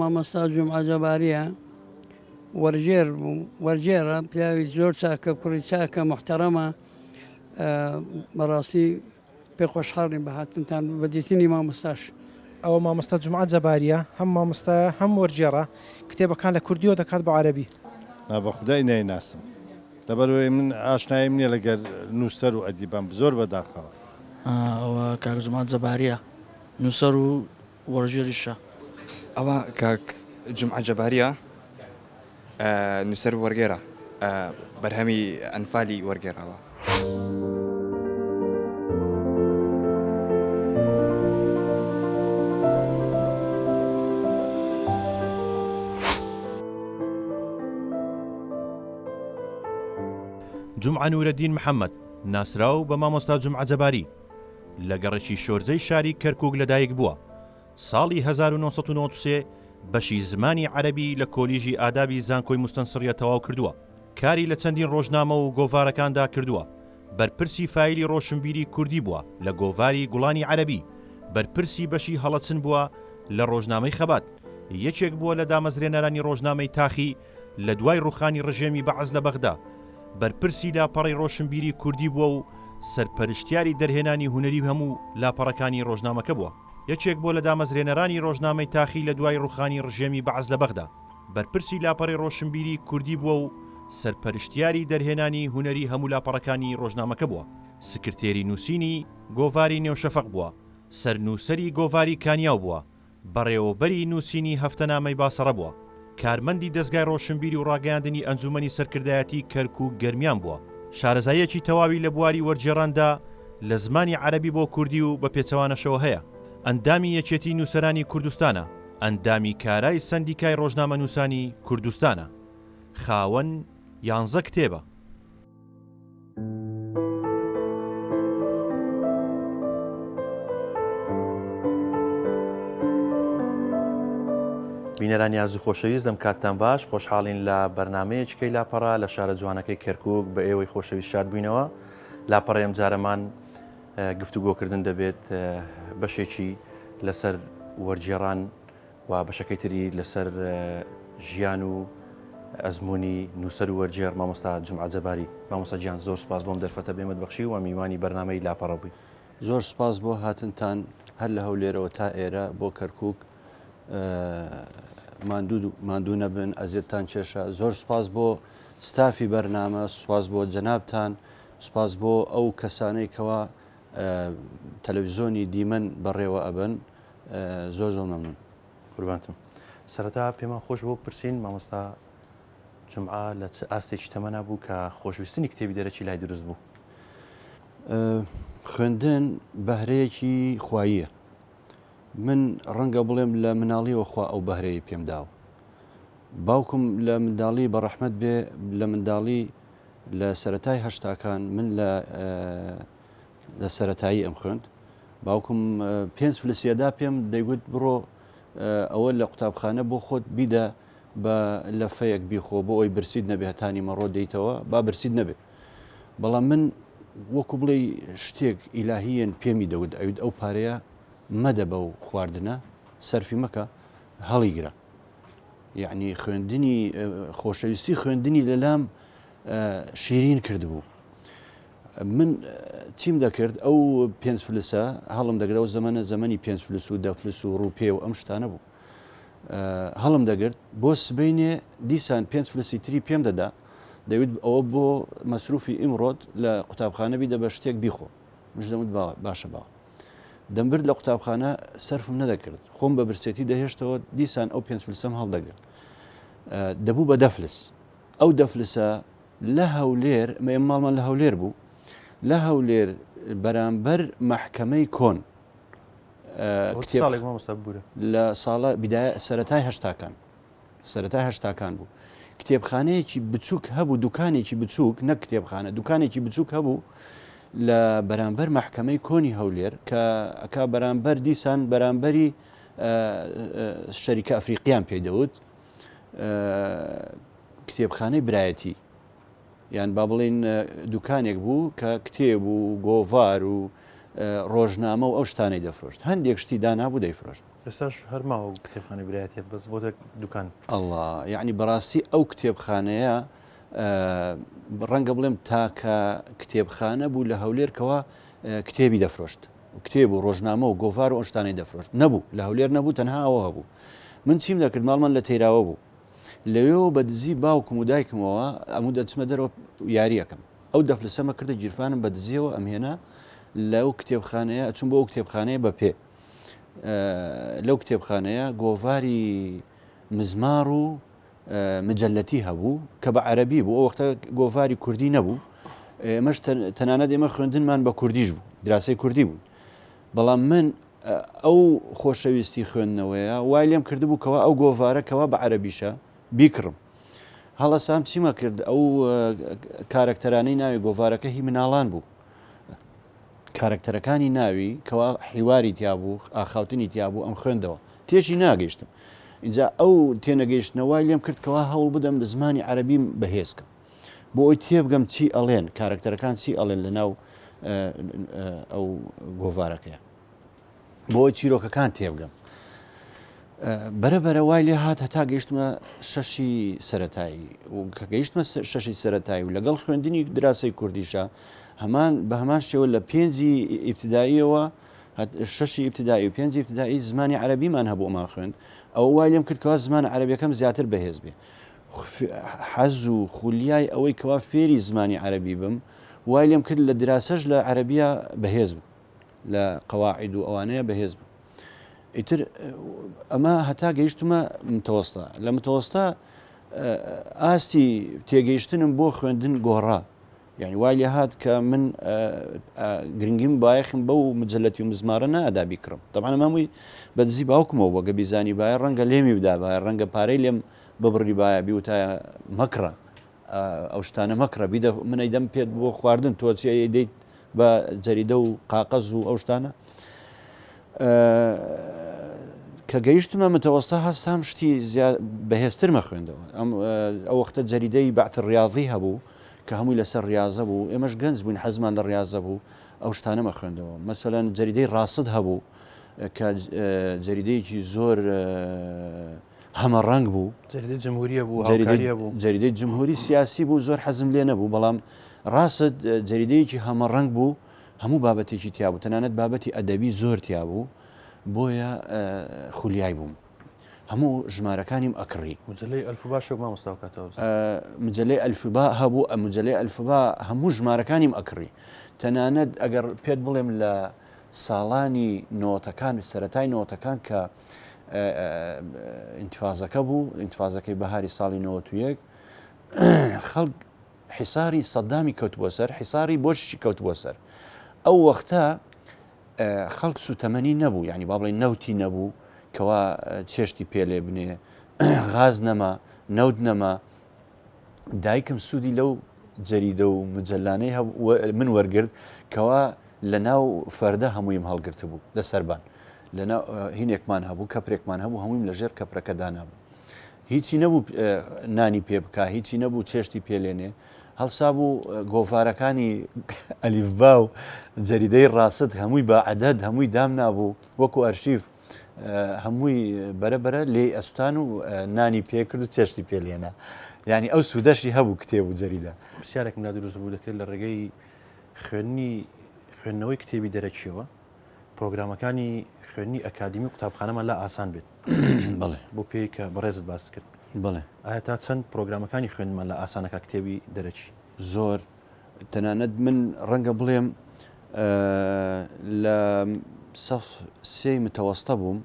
مامۆستا جومعە جەباریە وەرگێر بوو وەرگێرە پیاوی زۆر چاکە کوڕی چاکە محتەرەمە بەڕاستی پێ خۆشحاڵین بە هاتنتان بە دیتنی مامۆستاش. ئەوە مامۆستا جومعە جەباریە هەم مامۆستایە هەم وەرگێڕە کتێبەکان لە کوردیەوە دەکات بە عەرەبی. نا بەخودای نایناسم لەبەرئەوەی من ئاشناییم نیە لەگەر نوسەر و ئەدیبان زۆر بەداخەوە. ئەوە کاک جومعە جەباریە نوسەر و وەرگێریشە. ئەوە کاک جومعە جەباریە نوسەر و وەرگێرە بەرهەمی ئەنفالی وەرگێراوە. جومعە نورەدین محەمەد، ناسراو بە مامۆستا جومعە جەباری، لە گەڕەکی شۆرجەی شاری کەرکوک لەدایک بووە، ساڵی 1993 بەشی زمانی عەرەبی لە کۆلیژی ئادابی زانکۆی موستەنسڕیە تەواو کردووە، کاری لە چەندین ڕۆژنامە و گۆڤارەکاندا کردووە، بەرپرسی فایلی ڕۆشنبیری کوردی بووە لە گۆڤاری گوڵانی عەرەبی، بەرپرسی بەشی هەڵەچن بووە لە ڕۆژنامەی خەبات، یەکێک بووە لە دامەزرێنەرانی ڕۆژنامەی تاخی لە دوای ڕوخانی ڕژێمی بەعس لە بەغدا، بەرپرسی لاپەڕەی ڕۆشنبیری کوردی بووە و سەرپەرشتیاری دەرهێنانی هونەری هەموو لاپەڕەکانی ڕۆژنامەکە بووە. یەکێک بووە لە دامەزرێنەرانی ڕۆژنامەی تاخی لە دوای ڕوخانی ڕژێمی بەعس لە بەغدا. بەرپرسی لاپەڕەی ڕۆشنبیری کوردی بووە و سەرپەرشتیاری دەرهێنانی هونەری هەموو لاپەڕەکانی ڕۆژنامەکە بووە. سکرتێری نووسینی گۆڤاری نێوشەفەق بووە. سەرنووسەری گۆڤاری کانیاو بووە. بەڕێوەبەری نووسینی هەفتەنامەی باسەڕە بووە. کارمەندی دەزگای ڕۆشنبیری و ڕاگەیاندنی ئەنجوومەنی سەرکردایەتی کەرکووک گەرمیان بووە. شارەزاییەکی تەواوی لە بواری وەرگێڕاندا لە زمانی عەرەبی بۆ کوردی و بە پێچەوانەشەوە هەیە. ئەندامی یەکێتی نووسەرانی کوردستانە. ئەندامی کارای سەندیکای ڕۆژنامەنووسانی کوردستانە. خاوەن یانزە کتێبە. بینەرانی ئازیز و خۆشەویست دەم کاتتان باش خۆشحاڵین لە بەرنامەیەکی کەی لاپەڕە لە شارە جوانەکەی کەرکک بە ئێوەی خۆشەویست شاد بووینەوە لاپەڕەی ئەمجارەمان گفتوگۆکردن دەبێت بەشێکی لەسەر وەرگێڕان و بەشەکەی تری لەسەر ژیان و ئەزمموی نووسەر و وەرگێڕ مامۆستا جومعە جەباری. مامۆستا گیان زۆر سوپاس بۆم دەرفەتە بێمت بەخشی و میوانی بەرنامەی لاپەڕە بووی. زۆر سوپاس بۆ هاتنتان هەر لە هەولێرەوە تا ئێرە بۆ کەرکوک ماندوو ماندوو نەبن ئەزیەتتان کێشا زۆر سوپاس بۆ ستافی بەرنامە سوپاس بۆ جەنابتان سوپاس بۆ ئەو کەسانەی کەوا تەلەڤزیۆنی دیمەن بەڕێوە ئەبەن زۆر زۆر مەمنون. قوربانتم. سەرەتا پێمان خۆش بۆ پرسین مامۆستا جومعە لە چ ئاستێکی تەمەنا بوو کە خۆشویستنی کتێبی دەرەکی لای دروست بوو؟ خوێندن بەهرەیەکی خواییە. من ڕەنگە بڵێم لە مناڵیەوە خوا ئەو بەهرەیەی پێم داوە. باوکم لە منداڵی بە ڕەحمەت بێ لە منداڵی لە سەرەتای هەشتاکان من لە لە سەرەتایی ئەم خوێند باوکم پێنج فلسیەدا پێم دەیگوت بڕۆ ئەوە لە قوتابخانە بۆ خۆت بیدە بە لەفەیەک بیخۆ بۆ ئەوی برسیت نەبێ هەتانی مەڕۆ دەیتەوە با برسیت نەبێ بەڵام من وەکو بڵێ شتێک ئیلاهیەن پێمی دەوت ئەوت ئەو پارەیە مەدە بەو خواردنە سەرفی مەکە هەڵیگرە یعنی خوێندنی خۆشەویستی خوێندنی لەلام شیرین کردبوو من چیم دەکرد ئەو پێنج فلسە هەڵم دەگرت ئەو زەمەنە زەمەنی پێنج فلس و دە فلس و ڕوپێ و ئەم شتانە بوو هەڵم دەگرت بۆ سبینێ دیسان پێنج فلسی تری پێم دەدا دەوت ئەوە بۆ مەسروفی ئیمڕۆت لە قوتابخانە بیدە بە شتێک بیخۆ مش دەموت باشە باوە دەمبرد لە قوتابخانە سەرفم نەدەکرد خۆم بە برسێتی دەهێشتەوە دیسان ئەو پێنج فلسەم هەڵدەگرت دەبوو بە دەفلس ئەو دەفلسە لە هەولێر ئێمە ماڵمان لە هەولێر بوو لە هەولێر بەرامبەر مەحکەمەی کۆن کتێب مامۆستا ببورە لە ساڵە بدایە سەرەتای هەشتاکان سەرەتای هەشتاکان بوو کتێبخانەیەکی بچووک هەبوو دوکانێکی بچووک نەک کتێبخانە دوکانێکی بچووک هەبوو لە بەرامبەر مەحکەمەی کۆنی هەولێر کە ئەکا بەرامبەر دیسان بەرامبەری شەریکە ئەفریقیان پێی دەوت کتێبخانەی برایەتی یان با بڵێین دوکانێک بوو کە کتێب و گۆڤار و. ڕۆژنامە و ئەو شتانەی دەفرۆشت. هەندێک شتی دانابوو دەیفرۆشت. ئێستاش هەر ماوە ئەو کتێبخانەی برایەتیە بەس بۆتە دوکان. ئەڵا یەعنی بەڕاستی ئەو کتێبخانەیە ڕەنگە بڵێم تاکە کتێبخانە بوو لە هەولێر کەوا کتێبی دەفرۆشت. کتێب و ڕۆژنامە و گۆڤار و ئەو شتانەی دەفرۆشت. نەبوو لە هەولێر نەبوو تەنها ئەوە هەبوو. من چیم دەکرد ماڵمان لە تەیراوە بوو. لەوێوە بە دزی باوکم و دایکمەوە ئەموو دەچمە دەرەوە یاریەکەم. ئەو دەفلسەمە کردە گیرفانم بە دزیەوە ئەمهێنا لەو کتێبخانەیە ئەچوم بۆ ئەو کتێبخانەیە بە پێ. لەو کتێبخانەیە گۆڤاری مزمار و مجلەتی هەبوو کە بە عەرەبی بوو ئەو وەختە گۆڤاری کوردی نەبوو ئێمەش تەنانەت ئێمە خوێندنمان بە کوردیش بوو دراسەی کوردی بوو بەڵام من ئەو خۆشەویستی خوێندنەوەیە وای لێم کردبوو کەوا ئەو گۆڤارە کەوا بە عەرەبیشە بیکڕم هەڵەسام چیمە کرد ئەو کارەکتەرانەی ناوی گۆڤارەکە هی مناڵان بوو کارەکتەرەکانی ناوی کەوا حیواری تیا بوو ئاخاوتنی تیا بوو ئەم خوێندەوە تێشی ناگەیشتم اینجا ئەو تێنەگەیشتنە وای لێم کرد کەوا هەوڵ بدەم بە زمانی عەرەبیم بەهێز کەم بۆ ئەوی تێبگەم چی ئەڵێن کارەکتەرەکان چی ئەڵێن لە ناو ئەو گۆڤارەکەیە بۆ ئەوی چیرۆکەکان تێبگەم بەرە بەرە وای لێ هات هەتا گەیشتمە شەشی سەتایی و کە گەیشتمە شەشی سەتایی و لەگەڵ خوێندنی دراسەی کوردیشە هەمان بە هەمان شێوە لە پێنجی ئیبتداییەوە شەشی ئیبتدایی و پێنجی ئیبتدایی زمانی عەرەبیمان هەبوو ئەمان خوێند ئەوە وای لێم کرد کەوا زمان عەرەبیەکەم زیاتر بەهێز بێ حەز و خولیای ئەوەی کەوا فێری زمانی عەرەبی بم وای لێم کرد لە دراسەش لە عەرەبیە بەهێز بم لە قەواعید و ئەوانەیە بەهێز بم ئیتر ئەمە هەتا گەیشتمە متەوەستە لە متەوەستە ئاستی تێگەیشتنم بۆ خوێندن گۆڕا یانی وای لێ هات کە من گرنگیم بایەخم بەو مجلەتی و مزمارە نادا بیکڕم تەبعەن ئەمە هەمووی بە دزی باوکمەوە بووە گە بیزانیبایە ڕەنگە لێمی بدابایە ڕەنگە پارەی لێم ببڕیبایە بیوتایە مەکڕە ئەو شتانە مەکڕە بیدە من ئەیدەم پێت بۆ خواردن تۆ چی ئەیدەیت بە جەریدە و قاقەز و ئەو شتانە کە گەیشتمە متەوەستە هەستام شتی بەهێزترمە خوێندەوە ئەم ئەو وەختە جەریدەی بەعت ڕاضی هەبوو کە هەمووی لەسەر ڕیاضە بوو، ئێمەش گەنج بووین حەزمان لە ڕیاضە بوو، ئەو شتانەمە خوێندەوە. مەسەلەن جەریدەی ڕاسد هەبوو کە جەریدەیەکی زۆر هەمەڕەنگ بوو. جەریدەی جمهوری هەبوو، هاوکاری هەبوو. جەریدەی جمهوری سیاسی بوو، زۆر حەزم لێ نەبوو، بەڵام ڕاسد جەریدەیەکی هەمەڕەنگ بوو، هەموو بابەتێکی تیا بوو، تەنانەت بابەتی ئەدەبی زۆر تیا بوو، بۆیە خولیای بووم. هەموو ژمارەکانیم ئەکڕی. مجەلەی ئەلفوبا شەو مامۆستا ئەو کاتە وەبزانم. مجەلەی ئەلفوبا هەبوو، مجەلەی ئەلفوبا هەموو ژمارەکانیم ئەکڕی. تەنانەت ئەگەر پێت بڵێم لە ساڵانی نۆتەکان، سەرەتای نۆتەکان کە ئینتفازەکە بوو، ئینتفازەکەی بەهاری ساڵی 91، خەڵک حیساری سەدامی کەوتبووە سەر، حیساری بۆشی کەوتبووە سەر. ئەو وەختە خەڵک سوتەمەنی نەبوو یانی با بڵێین نەوتی نەبوو کەوا چێشتی پێ لێ بنێ غاز نەما نەوت نەما دایکم سوودی لەو جەریدە و مجلانەی من وەرگرت کەوا لە ناو فەردە هەموویم هەڵگرتبوو لە سەربان لە هینێکمان هەبوو کەپرێکمان هەبوو هەموویم لەژێر کەپرەکە دانابوو هیچی نەبوو نانی پێ بکا هیچی نەبوو چێشتی پێ لێنێ هەڵسابوو گۆڤارەکانی ئەلیفبا و جەریدەی ڕاست هەمووی بە عەدەد هەمووی دامنابوو وەکو ئەرشیف هەمووی بەرە بەرە لێی ئەستان و نانی پێکرد و چێشتی پێ لێنا یعنی ئەو سوودەشی هەبوو کتێب و جەریدە. پرسیارێکم لا دروست بوو دەکرێت لە ڕێگەی خوێندنی خوێندنەوەی کتێبی دەرەکیەوە پرۆگرامەکانی خوێندنی ئەکادیمی قوتابخانەمان لا ئاسان بێت بەڵێ بۆ پێی کە بەڕێزت باست کرد بەڵێ ئایا تا چەند پرۆگرامەکانی خوێندمان لە ئاسانەکە کتێبی دەرەکی؟ زۆر تەنانەت من ڕەنگە بڵێم لە سەف سێی متەوەستە بووم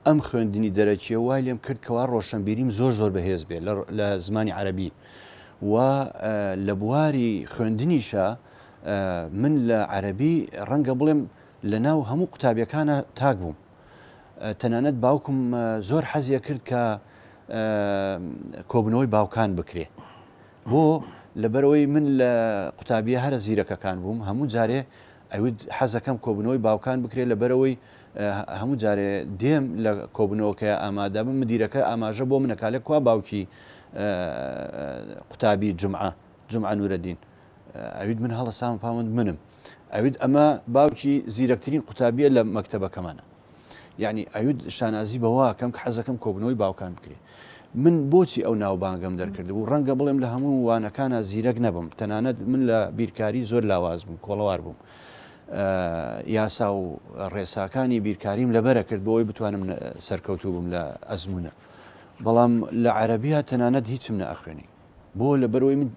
ئەم خوێندنی دەرەکیە وای لێم کرد کەوا ڕۆشنبیریم زۆر زۆر بەهێز بێ لە زمانی عەرەبی و لە بواری خوێندنیشە من لە عەرەبی ڕەنگە بڵێم لە ناو هەموو قوتابیەکانە تاک بووم تەنانەت باوکم زۆر حەزی کرد کە کۆبنەوەی باوکان بکرێ بۆ لەبەرەوەی من لە قوتابیە هەرە زیرەکەکان بووم هەموو جارێ ئەوت حەزەکەم کۆبنەوەی باوکان بکرێت لەبەرەوەی هەموو جارێ دێم لە کۆبنەوەکەی ئامادە بم مدیرەکە ئاماژە بۆ منەکە لە کوا باوکی قوتابی جمعە جمعە نورەدین ئەویت من هەڵەسام پاوەند منم. ئەوت ئەمە باوکی زیرەکترین قوتابیە لە مەکتەبەکەمانە. یەعنی ئەوت شانازی بەوە ئەکەم کە حەزەکەم کۆبوونەوەی باوکان بکرێ. من بۆچی ئەو ناوبانگەم دەرکردبوو؟ ڕەنگە بڵێم لە هەموو وانەکانا زیرەک نەبم، تەنانەت من لە بیرکاری زۆر لاواز بووم، کۆڵەوار بووم. یاسا و ڕێساکانی بیرکاریم لەبەرە کرد بۆ ئەوەی بتوانم سەرکەوتوو بم لە ئەزموونە. بەڵام لە عەرەبییا تەنانەت هیچم نەئەخوێنی. بۆ؟ لەبەرئەوەی من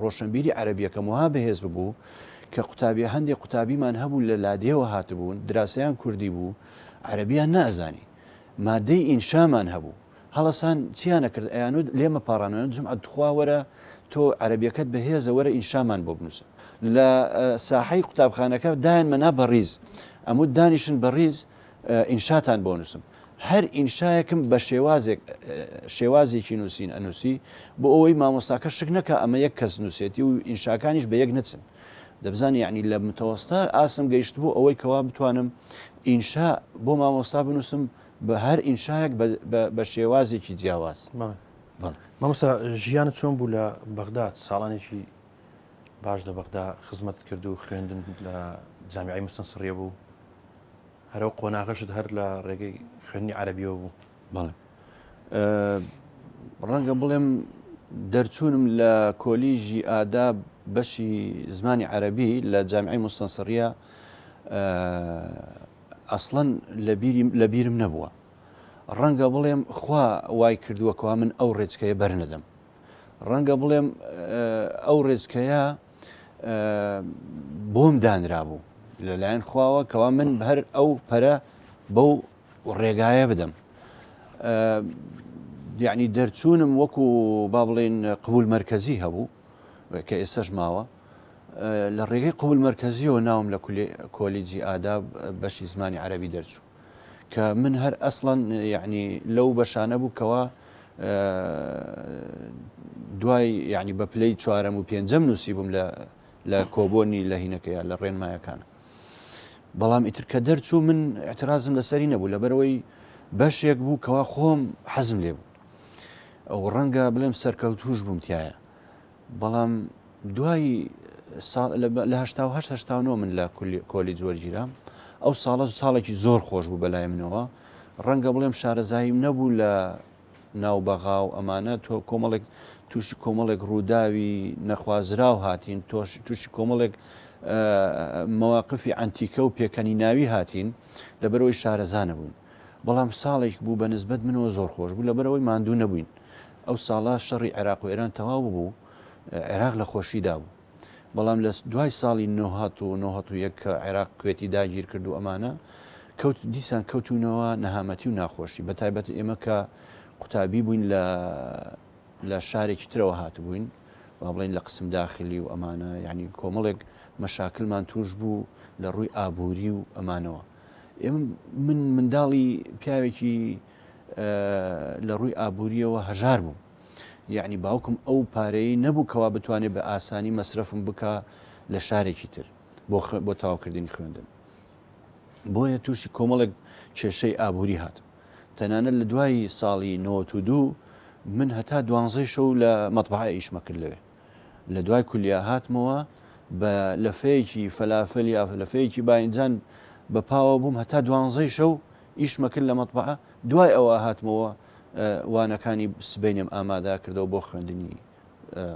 ڕۆشنبیری عەرەبییەکەم وەها بەهێز ببوو کە قوتابیە هەندێک قوتابیمان هەبوو لە لادێوە هاتبوون، دراسەیان کوردی بوو، عەرەبییان نەئەزانی. مادەی ئینشامان هەبوو. هەڵەسان چیان ئەکرد ئەیانوت لێمە پاڕانەوە جومعە توخوا وەرە تۆ عەرەبیەکەت بەهێزە وەرە ئینشامان بۆ بنووسە. لە ساحەی قوتابخانەکە دایانمەنا بە ڕیز. ئەموت دانیشن بە ڕیز ئینشاتان بۆ نووسم. هەر ئینشایەکم بە شێوازێک شێوازێکی نووسین ئەنووسی بۆ ئەوەی مامۆستاکە شک نەکا ئەمە یەک کەس نووسێتی و ئینشاکانیش بە یەک نەچن. دەبزانی یەعنی لە متەوەستە ئاستم گەیشتبوو ئەوەی کەوا بتوانم ئینشا بۆ مامۆستا بنووسم بە هەر ئینشایەک بە شێوازێکی جیاواز. بەڵێ. مامۆستا ژیانت چۆن بوو لە بەغداد؟ ساڵانێکی باش لە بەغدا خزمەتت کرد و خوێندن لە جامیعەی مستەنسڕیە بوو. هەر ئەو قۆناغەشت هەر لە ڕێگەی خوێندنی عەرەبیەوە بوو؟ بەڵێ. ڕەنگە بڵێم دەرچوونم لە کۆلیژی ئاداب بەشی زمانی عەرەبی لە جامیعەی مستەنسڕیە ئەسڵەن لە بیرم نەبووە. ڕەنگە بڵێم خوا وای کردووە کەوا من ئەو ڕێچکەیە بەرنەدەم. ڕەنگە بڵێم ئەو ڕێچکەیە بۆم دانرابوو لەلایەن خواوە کەوا من هەر ئەو پەرە بەو ڕێگایە بدەم. یعنی دەرچوونم وەکو با بڵێن قبول مەرکەزی هەبوو کە ئێستش ماوە لە ڕێگەی قبول مەرکەزیەوە ناوم لە کۆلیجی ئاداب بەشی زمانی عەربی دەرچوو کە من هەر ئەسڵەن یعنی لەو بەشانە بوو کەوا دوای یعنی بە پلەی چوارەم و پێنجەم نووسی بووم لە لە کۆبۆنی لە هینەکەیە لە ڕێنمایەکانە بەڵام ئیتر کە دەرچوو من اعترازم لەسەری نەبوو لەبەرەوەی بەشێک بوو کەوا خۆم حەزم لێ بوو ئەو ڕەنگە بڵێم سەرکەوتوش بووم تایە بەڵام دوای ساڵ لە 88 89 من لە کۆلیج وەرگیرام ئەو ساڵە ساڵێکی زۆر خۆش بوو بەلای منەوە ڕەنگە بڵێم شارەزاییم نەبوو لە ناو بەغا و ئەمانە تۆ کۆمەڵێک تووشی کۆمەڵێک ڕووداوی نەخوازراو هاتین تۆش تووشی کۆمەڵێک مەواقفی ئەنتیکە و پێکەنی ناوی هاتین لەبەرەوەی شارەزا نەبووین بەڵام ساڵێک بوو بە نسبەت منەوە زۆر خۆش بوو لەبەرەوەی ماندوو نەبووین ئەو ساڵە شەڕی عێراق و ئێران تەواو ببوو، عێراق لە خۆشیدا بوو. بەڵام لە دوای ساڵی 1991 کە عێراق کوێتی داگیر کرد و ئەمانە، کەوت دیسان کەوتوونەوە نەهامەتی و ناخۆشی. بە تایبەت ئێمە کە قوتابی بووین لە لە شارێکی ترەوە هاتبووین، با بڵێین لە قسم داخلی و ئەمانە، یانی کۆمەڵێک مەشاکلمان تووش بوو لە ڕووی ئابووری و ئەمانەوە. ئێمە من منداڵی پیاوێکی لە ڕووی ئابوورییەوە هەژار بووم. یەعنی باوکم ئەو پارەیەی نەبوو کەوا بتوانێت بە ئاسانی مەسرەفم بکا لە شارێکی تر بۆ بۆ تەواوکردنی خوێندن. بۆیە تووشی کۆمەڵێک کێشەی ئابووری هاتم. تەنانەت لە دوای ساڵی 92 من هەتا دوانزەی شەو لە مەتبەعە ئیشمە کرد لەوێ. لە دوای کولیا هاتمەوە بە لەفەیەکی فەلافل یا لەفەیەکی باینجان بە پاوە بووم هەتا دوانزەی شەو ئیشمە کرد لە مەتبەعە، دوای ئەوە هاتمەوە وانەکانی سبەینێم ئامادە کردەوە بۆ خوێندنی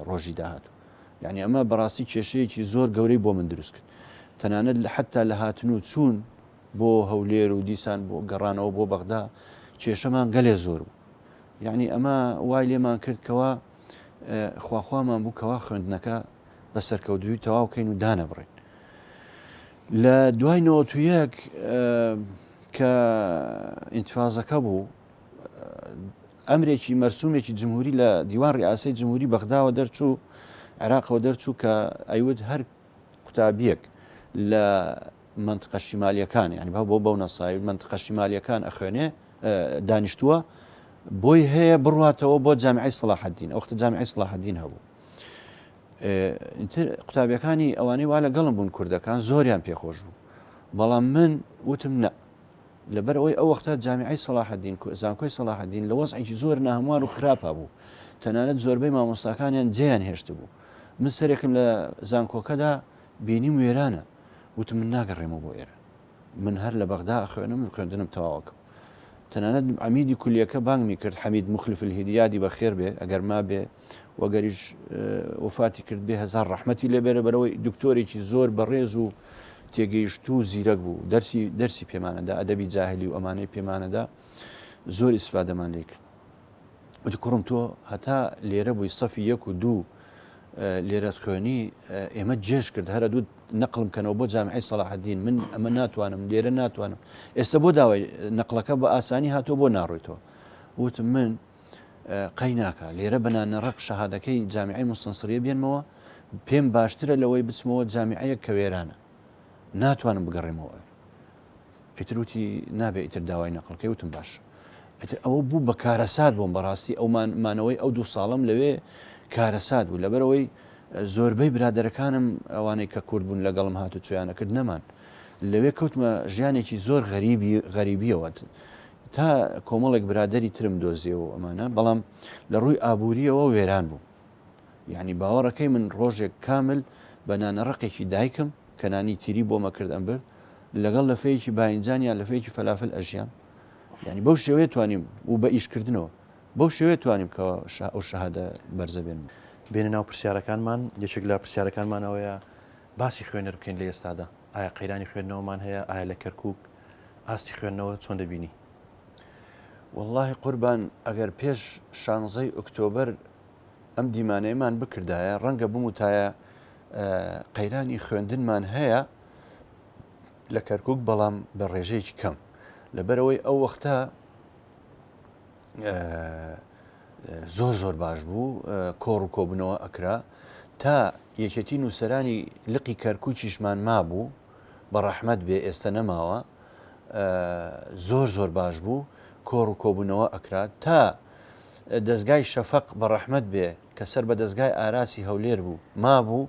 ڕۆژی داهاتوو. یعنی ئەمە بەڕاستی کێشەیەکی زۆر گەورەی بۆ من دروست کرد. تەنانەت حتا لە هاتن و چوون بۆ هەولێر و دیسان بۆ گەڕانەوە بۆ بەغدا کێشەمان گەلێ زۆر بوو. یعنی ئەمە وای لێمان کرد کەوا خواخوامان بوو کەوا خوێندنەکە بە سەرکەوتووی تەواو کەین و دانەبڕین. لە دوای 91 کە ئینتفازەکە بوو ئەمرێکی مەرسومێکی جمهوری لە دیوان ڕیاسەی جمهوری بەغداوە دەرچوو عێراقەوە دەرچوو کە ئەیوت هەر قوتابیەک لە منطقە شیمالیەکان یعنی بۆ بەو نەسای منطقە شیمالیەکان ئەخوێنێ دانیشتووە بۆی هەیە بڕاتەوە بۆ جامعی سەڵاحەدین ئەوختە جامعی سەڵاحەدین هەبوو ئیتر قوتابیەکانی ئەوانەی وا لەگەڵم بوون کوردەکان زۆریان پێخۆش بوو بەڵام من وتم نە لەبەر ئەوەی ئەو وەختە جامیعەی سەڵاحەدین زانکۆی سەڵاحەدین لە وەزعێکی زۆر ناهەموار و خراپا بوو تەنانەت زۆربەی مامۆستاکانیان جێیان هێشتبوو من سەرێکم لە زانکۆکەدا بینیم وێرانە. وتم من ناگەڕێمەوە بۆ ئێرە من هەر لە بەغدا ئەخوێنم و خوێندنم تەواوەکەم. تەنانەت عەمیدی کولیەکە بانگمی کرد، حەمید موخلف الهیدی یادی بەخێر بێ ئەگەر مابێ و ئەگەریش وەفاتی کرد بێ هەزار ڕەحمەتی لێ بێ لەبەرئەوەی دکتۆرێکی زۆر بەڕێز و تێگەیشتوو و زیرەک بوو دەرسی دەرسی پێمانەدا ئەدەبی جاهلی و ئەمانەی پێمانەدا زۆر ئیسفادەمان لێ کرد. وتی کوڕم تۆ هەتا لێرە بووی سەفی یەک و دوو لێرەت خوێنی ئێمە جێژ کرد هەرە دوو نەقلم کەنەوە بۆ جامعی سەڵاحەدین من ئەمە ناتوانم لێرە ناتوانم ئێستا بۆ داوای نەقلەکە بە ئاسانی هاتۆ بۆ ناڕۆیتەوە وتم من قەی ناکە لێرە بەنانەڕق شەهادەکەی جامعی مستەنسریە بێنمەوە پێم باشترە لەوەی بچمەوە جامیعەیەک کە وێرانە ناتوانم بگەڕێمەوە ئیتر وتی نابێ ئیتر داوای نەقڵ کەی وتم باش ئیتر ئەوە بوو بە کارەسات بۆم بەڕاستی ئەو مانەوەی ئەو دوو ساڵم لەوێ کارەسات بوو لەبەرەوەی زۆربەی برادەرەکانم ئەوانەی کە کورد بوون لەگەڵم هات و چۆیانە کرد نەمان لەوێ کەوتمە ژیانێکی زۆر غەریبی غەریبیەوە تا کۆمەڵێک برادری ترم دۆزیەوە ئەمانە بەڵام لە ڕووی ئابووریەوە وێران بوو یعنی باوەڕەکەی من ڕۆژێک کامل بە نانەڕقێکی دایکم کە نانی تیری بۆم ئەکرد ئەمبرد لەگەڵ لەفەیەکی باینجان یان لەفەیەکی فەلافل ئەژیام یعنی بەو شێوەیە توانیم و بە ئیشکردنەوە بەو شێوەیە توانیم کە ئەو شەهادە بەرزە بێنم. بێنە ناو پرسیارەکانمان، یەکێک لە پرسیارەکانمان ئەوەیە باسی خوێنەر بکەین لە ئێستادا، ئایا قەیرانی خوێندنەوەمان هەیە، ئایا لە کەرکووک ئاستی خوێندنەوە چۆن دەبینی؟ وەڵاهی قوربان ئەگەر پێش شانزەی ئۆکتۆبەر ئەم دیمانەیەمان بکردایە ڕەنگە بموتایە قەیرانی خوێندنمان هەیە لە کەرکک بەڵام بە ڕێژەیەکی کەم لەبەرەوەی ئەو وەختە زۆر زۆر باش بوو کۆڕ و کۆبنەوە ئەکرا تا یەکێتی نووسەرانی لقی کەرکوچیشمان مابوو بە ڕەحمەت بێ ئێستا نەماوە زۆر زۆر باش بوو کۆڕ و کۆبوونەوە ئەکرا تا دەزگای شەفەق بە ڕەحمەت بێ کە سەر بە دەزگای ئاراسی هەولێر بوو مابوو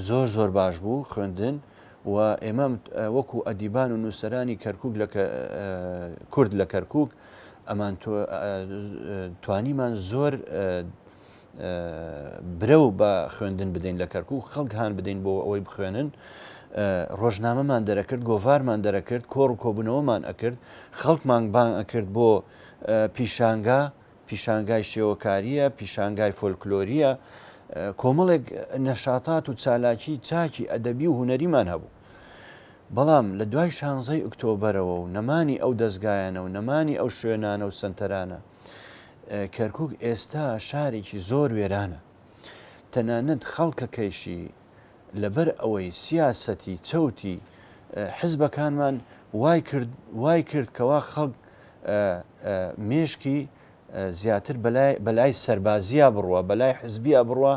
زۆر زۆر باش بوو خوێندن و ئێمە وەکو ئەدیبان و نووسەرانی کەرکک لە کورد لە کەرکک ئەمان توانیمان زۆر برەو بە خوێندن بدەین لە کەرکک خەڵک هاان بدەین بۆ ئەوەی بخوێنن ڕۆژنامەمان دەرەکرد گۆڤارمان دەرەکرد کۆڕ و کۆبوونەوەمان ئەکرد خەڵکمان بانگ ئەکرد بۆ پیشانگا، پیشانگای شێوەکارییە، پیشانگای فۆلکلۆرییە، کۆمەڵێک نەشاتات و چالاکی چاکی ئەدەبی و هونەریمان هەبوو. بەڵام لە دوای شانزەی ئۆکتۆبەرەوە و نەمانی ئەو دەزگایانە و نەمانی ئەو شوێنانە و سەنتەرانە، کەرکووک ئێستا شارێکی زۆر وێرانە. تەنانەت خەڵکەکەیشی لەبەر ئەوەی سیاسەتی چەوتی حزبەکانمان وای کرد وای کرد کەوا خەڵک مێشکی زیاتر بەلای سەربازییا بڕوا بەلای حزبیا بڕوا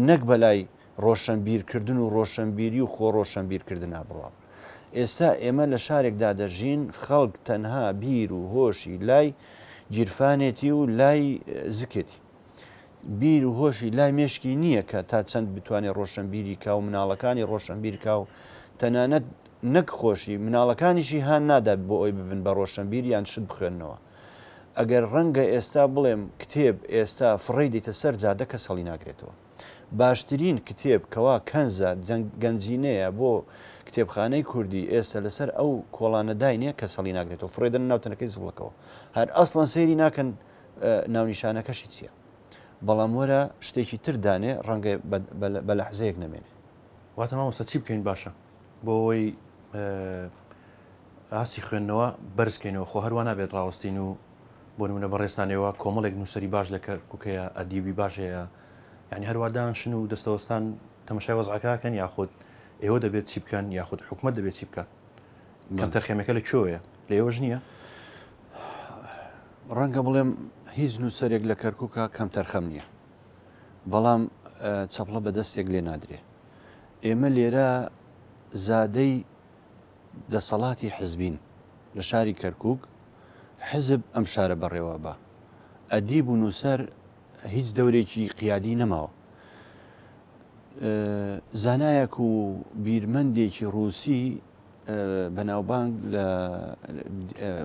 نەک بەلای ڕۆشنبیرکردن و ڕۆشنبیری و خۆ ڕۆشنبیرکردنا بڕوا ئێستا ئێمە لە شارێکدا دەژین خەڵک تەنها بیر و هۆشی لای گیرفانێتی و لای زکێتی بیر و هۆشی لای مێشکی نییە کە تا چەند بتوانێت ڕۆشنبیری کا و مناڵەکانی ڕۆشنبیر کا و تەنانەت نەک خۆشی مناڵەکانیشی هان نادات بۆ ئەوی ببن بە ڕۆشنبیر یان شت بخوێننەوە. ئەگەر ڕەنگە ئێستا بڵێم کتێب ئێستا فڕێی دەیتە سەر جادە کەس هەڵی ناگرێتەوە. باشترین کتێب کەوا کەنزە، گەنجینەیە بۆ کتێبخانەی کوردی ئێستا لەسەر ئەو کۆڵانە داینێ کەس هەڵی ناگرێتەوە فڕێ دەنە ناو تەنەکەی زبڵەکەوە. هەر ئەسڵەن سەیری ناکەن ناونیشانەکەشی چییە؟ بەڵام وەرە شتێکی تر دانێ ڕەنگە بە لەحزەیەک نەمێنێ. واتە مامۆستا چی بکەین باشە بۆ ئەوەی ئاستی خوێندنەوە بەرز کەینەوە خۆ هەروا نابێت ڕاوەستین و بۆ نمونە بەڕێزتان ئێوە کۆمەڵێک نووسەری باش لە کەرکوک هەیە ئەدیبی باش هەیە یعنی هەروا دانشن و دەستەوەستان تەمەشای وەزعەکەکەن یاخود ئێوە دەبێت چی بکەن یاخود حکومت دەبێت چی بکات کەمتەرخەمیەکە لە کوێیە لە ئێوەش نییە؟ ڕەنگە بڵێم هیچ نووسەرێک لە کەرکووکا کەمتەرخەم نییە، بەڵام چەپڵە بە دەستێک لێ نادرێ. ئێمە لێرە زادەی دەسەڵاتی حزبین لە شاری کەرکووک، حزب ئەم شارە بەڕێوە با. ئەدیب و نووسەر هیچ دەورێکی قیادی نەماوە. زانایەک و بیرمەندێکی ڕووسی بەناوبانگ لە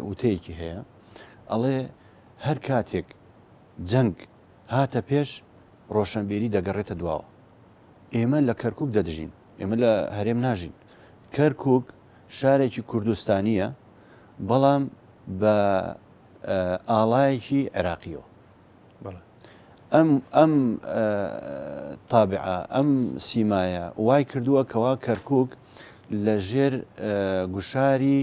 وتەیەکی هەیە ئەڵێ هەر کاتێک جەنگ هاتە پێش ڕۆشنبیری دەگەڕێتە دواوە ئێمە لە کەرکک دەدژین ئێمە لە هەرێم ناژین. کەرکوک شارێکی کوردستانییە بەڵام بە ئاڵایەکی عێراقیەوە. ئەم ئەم تابعە ئەم سیمایە وای کردووە کەوا کەرکوک لە ژێر گوشاری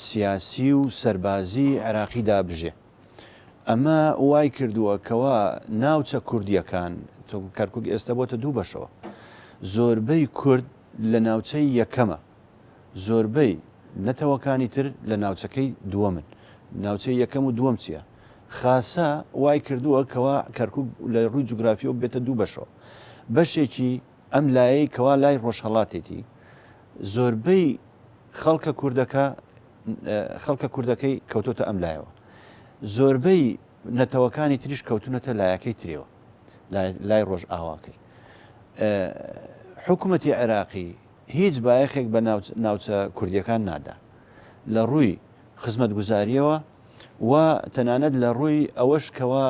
سیاسی و سەربازی عێراقیدا بژێ. ئەمە وای کردووە کەوا ناوچە کوردییەکان، کەرکوک ئێستا بۆتە دوو بەشەوە، زۆربەی کورد لە ناوچەی یەکەمە، زۆربەی نەتەوەکانی تر لە ناوچەکەی دووەمن. ناوچەی یەکەم و دووەم چییە؟ خاسە وای کردووە کەوا کەرکوک لە ڕووی جوگرافیەوە ببێتە دوو بەشەوە. بەشێکی ئەم لایەی کەوا لای ڕۆژهەڵاتێتی، زۆربەی خەڵکە کوردەکە خەڵکە کوردەکەی کەوتۆتە ئەم لایەوە. زۆربەی نەتەوەکانی تریش کەوتونەتە لایەکەی ترێوە، لای ڕۆژئاواکەی. حکومەتی عێراقی هیچ بایەخێک بە ناوچە کوردییەکان نادا لە ڕووی خزمەتگوزارییەوە و تەنانەت لە ڕووی ئەوەش کەوا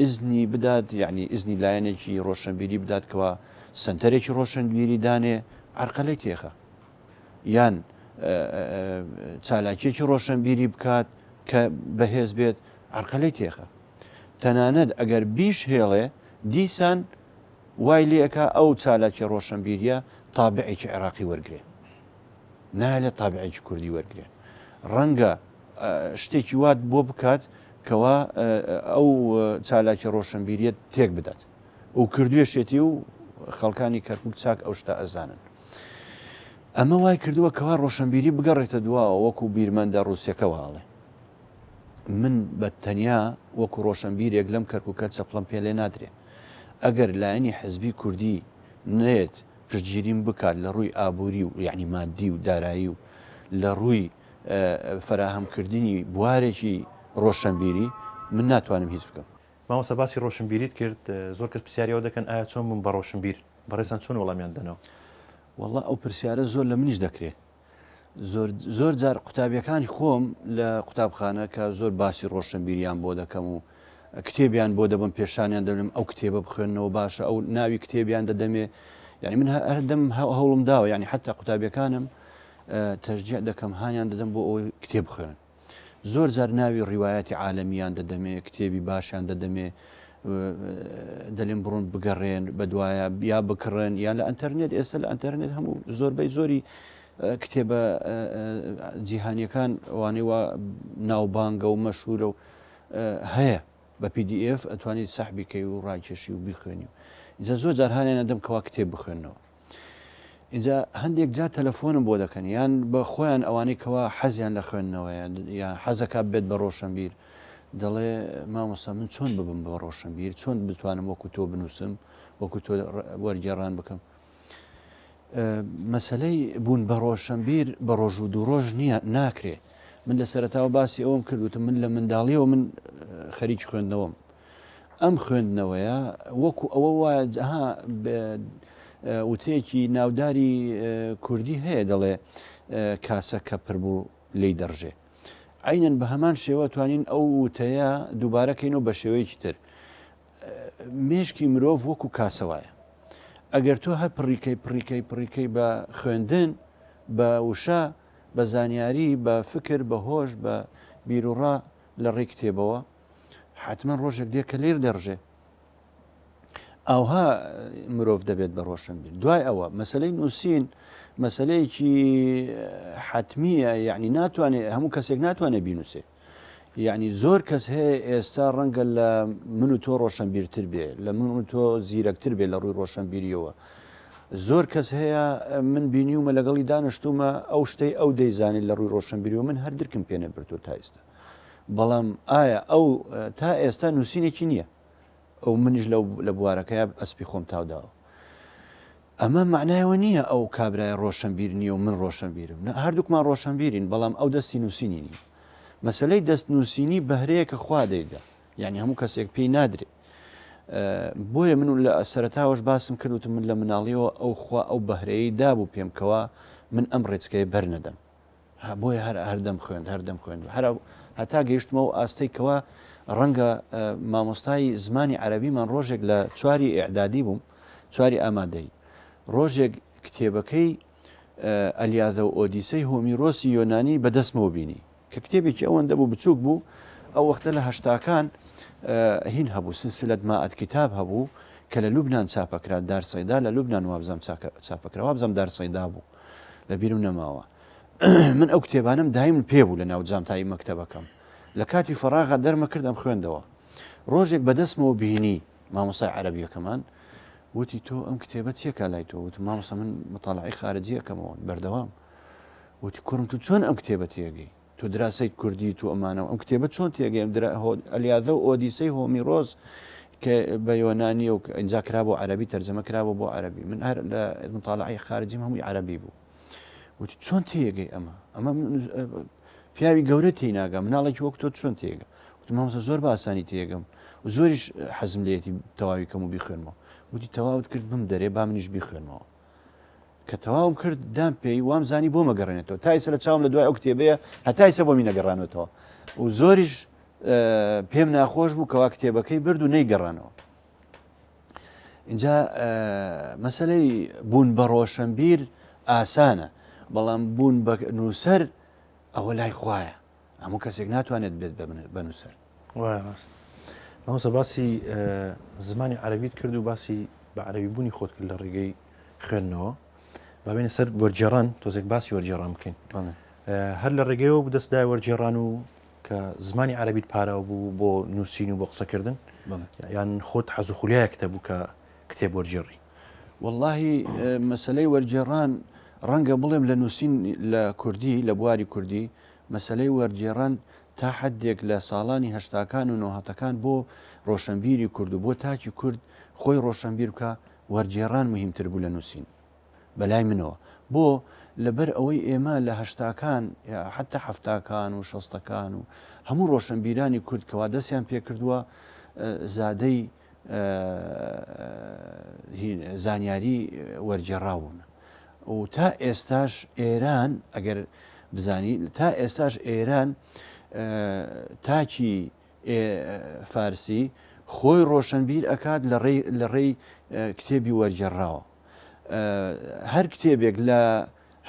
ئیزنی بدات یعنی ئیزنی لایەنێکی ڕۆشنبیری بدات کەوا سەنتەرێکی ڕۆشنبیری دانێ عەرقەلەی تێخە یان چالاکیەکی ڕۆشنبیری بکات کە بەهێز بێت عەرقەلەی تێخە تەنانەت ئەگەر بیش هێڵێ دیسان وای لێ ئەکا ئەو چالاکیە ڕۆشەنبیریە تابعێکی عێراقی وەرگرێ نایەلێ تابعێکی کوردی وەرگرێ ڕەنگە شتێکی وات بۆ بکات کەوا ئەو چالاکی ڕۆشنبیریە تێک بدات و کردوێشێتی و خەڵکانی کەرکک چاک ئەو شتە ئەزانن ئەمە وای کردووە کەوا ڕۆشنبیری بگەڕێتە دواوە وەکو بیرمەندە ڕووسەکە واڵێ من بە تەنیا وەکو ڕۆشەنبیرێک لەم کەرکوکە چەپڵەم پێ لێ نادرێ. ئەگەر لایەنی حزبی کوردی نەیەت پشتگیریم بکات لە ڕووی ئابووری و یەعنی مادی و دارایی و لە ڕووی فەراهەم کردنی بوارێکی ڕۆشەنبیری من ناتوانم هیچ بکەم. مامۆستا باسی ڕۆشنبیریت کرد، زۆر کەس پرسیاری ئەوە دەکەن ئایا چۆن بووم بە ڕۆشنبیر؟ بەڕێزتان چۆن وەڵامیان دەنەوە؟ وەڵا ئەو پرسیارە زۆر لە منیش دەکرێ. زۆر زۆر جار قوتابیەکانی خۆم لە قوتابخانە کە زۆر باسی ڕۆشنبیریان بۆ دەکەم و کتێبیان بۆ دەبم پێشانیان دەبم ئەو کتێبە بخوێنەوە باشە ئەو ناوی کتێبیان دەدەمێ یعنی من هەردەم هەوڵم داوە یعنی حتا قوتابیەکانم تەشجیع دەکەم هانیان دەدەم بۆ ئەوەی کتێب بخوێنن زۆر جار ناوی ڕیوایەتی عالەمیان دەدەمێ، کتێبی باشیان دەدەمێ، دەلێم بڕۆن بگەڕێن بەدوایە یا بکڕن یان لە ئەتەرنێت ئێستا لە ئەتەرنێت هەموو زۆربەی زۆری کتێبە جیهانیەکان وانەی وا ناوبانگە و مەشهورە و هەیە بە PDF ئەتوانیت سەحبی کەی و ڕاکێشی و بیخوێنی و ئینجا زۆر جار هانیان ئەدەم کەوا کتێب بخوێنەوە ئینجا هەندێک جار تەلەفۆنم بۆ دەکەن یان بە خۆیان ئەوانەی کەوا حەزیان لە خوێندنەوەیە یان حەزەکا بێت بە ڕۆشنبیر دەڵێ مامۆستا من چۆن ببم بە ڕۆشنبیر چۆن بتوانم وەکو تۆ بنووسم وەکو تۆ وەرگێڕان بکەم مەسلەی بوون بە ڕۆشنبیر بە ڕۆژ و دوو ڕۆژ نییە ناکرێ من لە سەرتاوە باسی ئەوم کردوتم من لە منداڵیەوە من خەریکی خوێندنەوەم ئەم خوێندنەوەیە وەکو ئەوە وایە ها وتەیەکی ناوداری کوردی هەیە دەڵێ کاسە کە پر بوو لێی دەڕژێ. عەینەن بە هەمان شێوە توانین ئەو وتەیە دووبارە کەینەوە بە شێوەیەکی تر. مێشکی مرۆڤ وەکو کاسە وایە. ئەگەر تۆ هەر پڕیکەی پڕیکەی پڕیکەی بە خوێندن، بە وشە، بە زانیاری، بە فکر، بە هۆش، بە بیروڕا لە ڕێی کتێبەوە، حەتمەن ڕۆژێک دێ کە لێر دەڕژێ. ئاوها مرۆڤ دەبێت بە ڕۆشنبیر. دوای ئەوە مەسەلەی نووسین مەسەلەیەکی حەتمییە، یعنی ناتوانێت هەموو کەسێک ناتوانێت بینووسێ. یعنی زۆر کەس هەیە ئێستا ڕەنگە لە من و تۆ ڕۆشنبیرتر بێ، لە من و تۆ زیرەکتر بێ لە ڕووی ڕۆشنبیریەوە. زۆر کەس هەیە من بینیومە لەگەڵی دانیشتوومە ئەو شتەی ئەو دەیزانێت لە ڕووی ڕۆشنبیریەوە من هەر درکم پێ نەبردووە تا ئێستا. بەڵام ئایا ئەو تا ئێستا نووسینێکی نییە؟ ئەو منیش لەو لە بوارەکەیا ئەسپی خۆم تاوداوە. ئەمە مەعنای ئەوە نییە ئەو کابرایە ڕۆشەنبیر نییە و من ڕۆشەنبیرم. نا هەردووکمان ڕۆشەنبیرین بەڵام ئەو دەستی نووسینی نییە. مەسەلەی دەست نووسینی بەهرەیەکە خوا دەیدا. یانی هەموو کەسێک پێی نادرێ. بۆیە من لە سەرەتاوەش باسم کرد وتم من لە مناڵیەوە ئەو خوا ئەو بەهرەیەی دابوو پێم کەوا من ئەم ڕێچکەیە بەرنەدەم. بۆیە هەر هەر دەمخوێند هەر دەمخوێند هەر هەتا گەیشتمە ئەو ئاستەی کەوا ڕەنگە مامۆستای زمانی عەرەبیمان ڕۆژێک لە چواری ئیعدادی بووم چواری ئامادەی ڕۆژێک کتێبەکەی. ئەلیاذە و ئۆدیسەی هۆمیرۆسی یۆنانی بە دەستمەوە بینی کە کتێبێکی ئەوەندە بوو بچووک بوو ئەو وەختە لە هەشتاکان هین هەبوو سلسلەت مائەت کتاب هەبوو کە لە لوبناان چاپەکرا دار سەیدا لە لوبناان وابزانم چاپەکرا وابزانم دار سەیدا بوو لە بیرم نەماوە من ئەو کتێبانەم دایم پێ بوو لە ناو جامتایی مەکتەبەکەم لە کاتی فەراغا دەرمەکرد ئەم خوێندەوە ڕۆژێک بەدەستمەوە بینی مامۆستای عەرەبیەکەمان وتی تۆ ئەم کتێبە چیەکە لای تۆ وتم مامۆستا من مطالعەی خارجی ئەکەمەوە بەردەوام وتی کوڕم تۆ چۆن ئەم کتێبە تێگەی تۆ دراسەی کوردی تو ئەمانە و ئەم کتێبە چۆن تێگەی ئەم ئەلیاذە و ئۆدیسەی هۆمیرۆس کە بە یۆنانیە و ئینجا کرا بۆ عەرەبی تەرجەمە کرا بۆ عەرەبی من هەر لە مطالعەی خارجیم هەمووی عەرەبی بوو وتی چۆن تێگەی ئەمە ئەمە پیاوی گەورە تێی ناگا مناڵێکی وەک تۆ چۆن تێگە وتم مامۆستا زۆر بە ئاسانی تێگەم و زۆریش حەزم لێتی تەواوی کەم و بیخوێنمەوە وتی تەواوت کرد بم دەرێ با منیش بیخوێنمەوە کە تەواوم کرد دام پێی وام زانی بۆ مەگەڕێنێتەوە تا ئیسە لە چاوم لە دوای ئەو کتێبەیە هەتا ئیسە بۆمی نەگەڕانەوەتەوە و زۆریش پێم ناخۆش بوو کەوا کتێبەکەی برد و نەیگەڕانەوە اینجا مەسلەی بوون بە ڕۆشنبیر ئاسانە بەڵام بوون بە نووسەر ئەوە لای خوایە هەموو کەسێک ناتوانێت بێت بە نووسەر. وایە ڕاست مامۆستا باسی زمانی عەرەبیت کرد و باسی بە عەرەبی بوونی خۆت کرد لە ڕێگەی خوێندنەوە با بێینە سەر وەرگێڕان تۆزێک باسی وەرگێڕان بکەین هەر لە ڕێگەیەوە بوو دەست دای وەرگێڕان و کە زمانی عەرەبیت پاراو بوو بۆ نووسین و بۆ قسەکردن یان خۆت حەز و خولیایەکتە بوو کە کتێب وەرگێڕی؟ وەڵاهی مەسەلەی وەرگێڕان ڕەنگە بڵێم لە نووسین لە کوردی لە بواری کوردی مەسەلەی وەرگێڕان تا حەدێک لە ساڵانی هەشتاکان و نۆهەتەکان بۆ ڕۆشەنبیری کورد و بۆ تاکی کورد خۆی ڕۆشەنبیر بکا وەرگێڕان موهیمتر بوو لە نووسین بەلای منەوە بۆ؟ لەبەر ئەوەی ئێمە لە هەشتاکان یا حەتا حەفتاکان و شەستەکان و هەموو ڕۆشەنبیرانی کورد کەوا دەستیان پێکردووە زادەی زانیاری وەرگێڕاو بوون و تا ئێستاش ئێران ئەگەر بزانی تا ئێستاش ئێران تاکی فارسی خۆی ڕۆشنبیر ئەکات لە ڕێی کتێبی وەرگێڕاوە هەر کتێبێک لە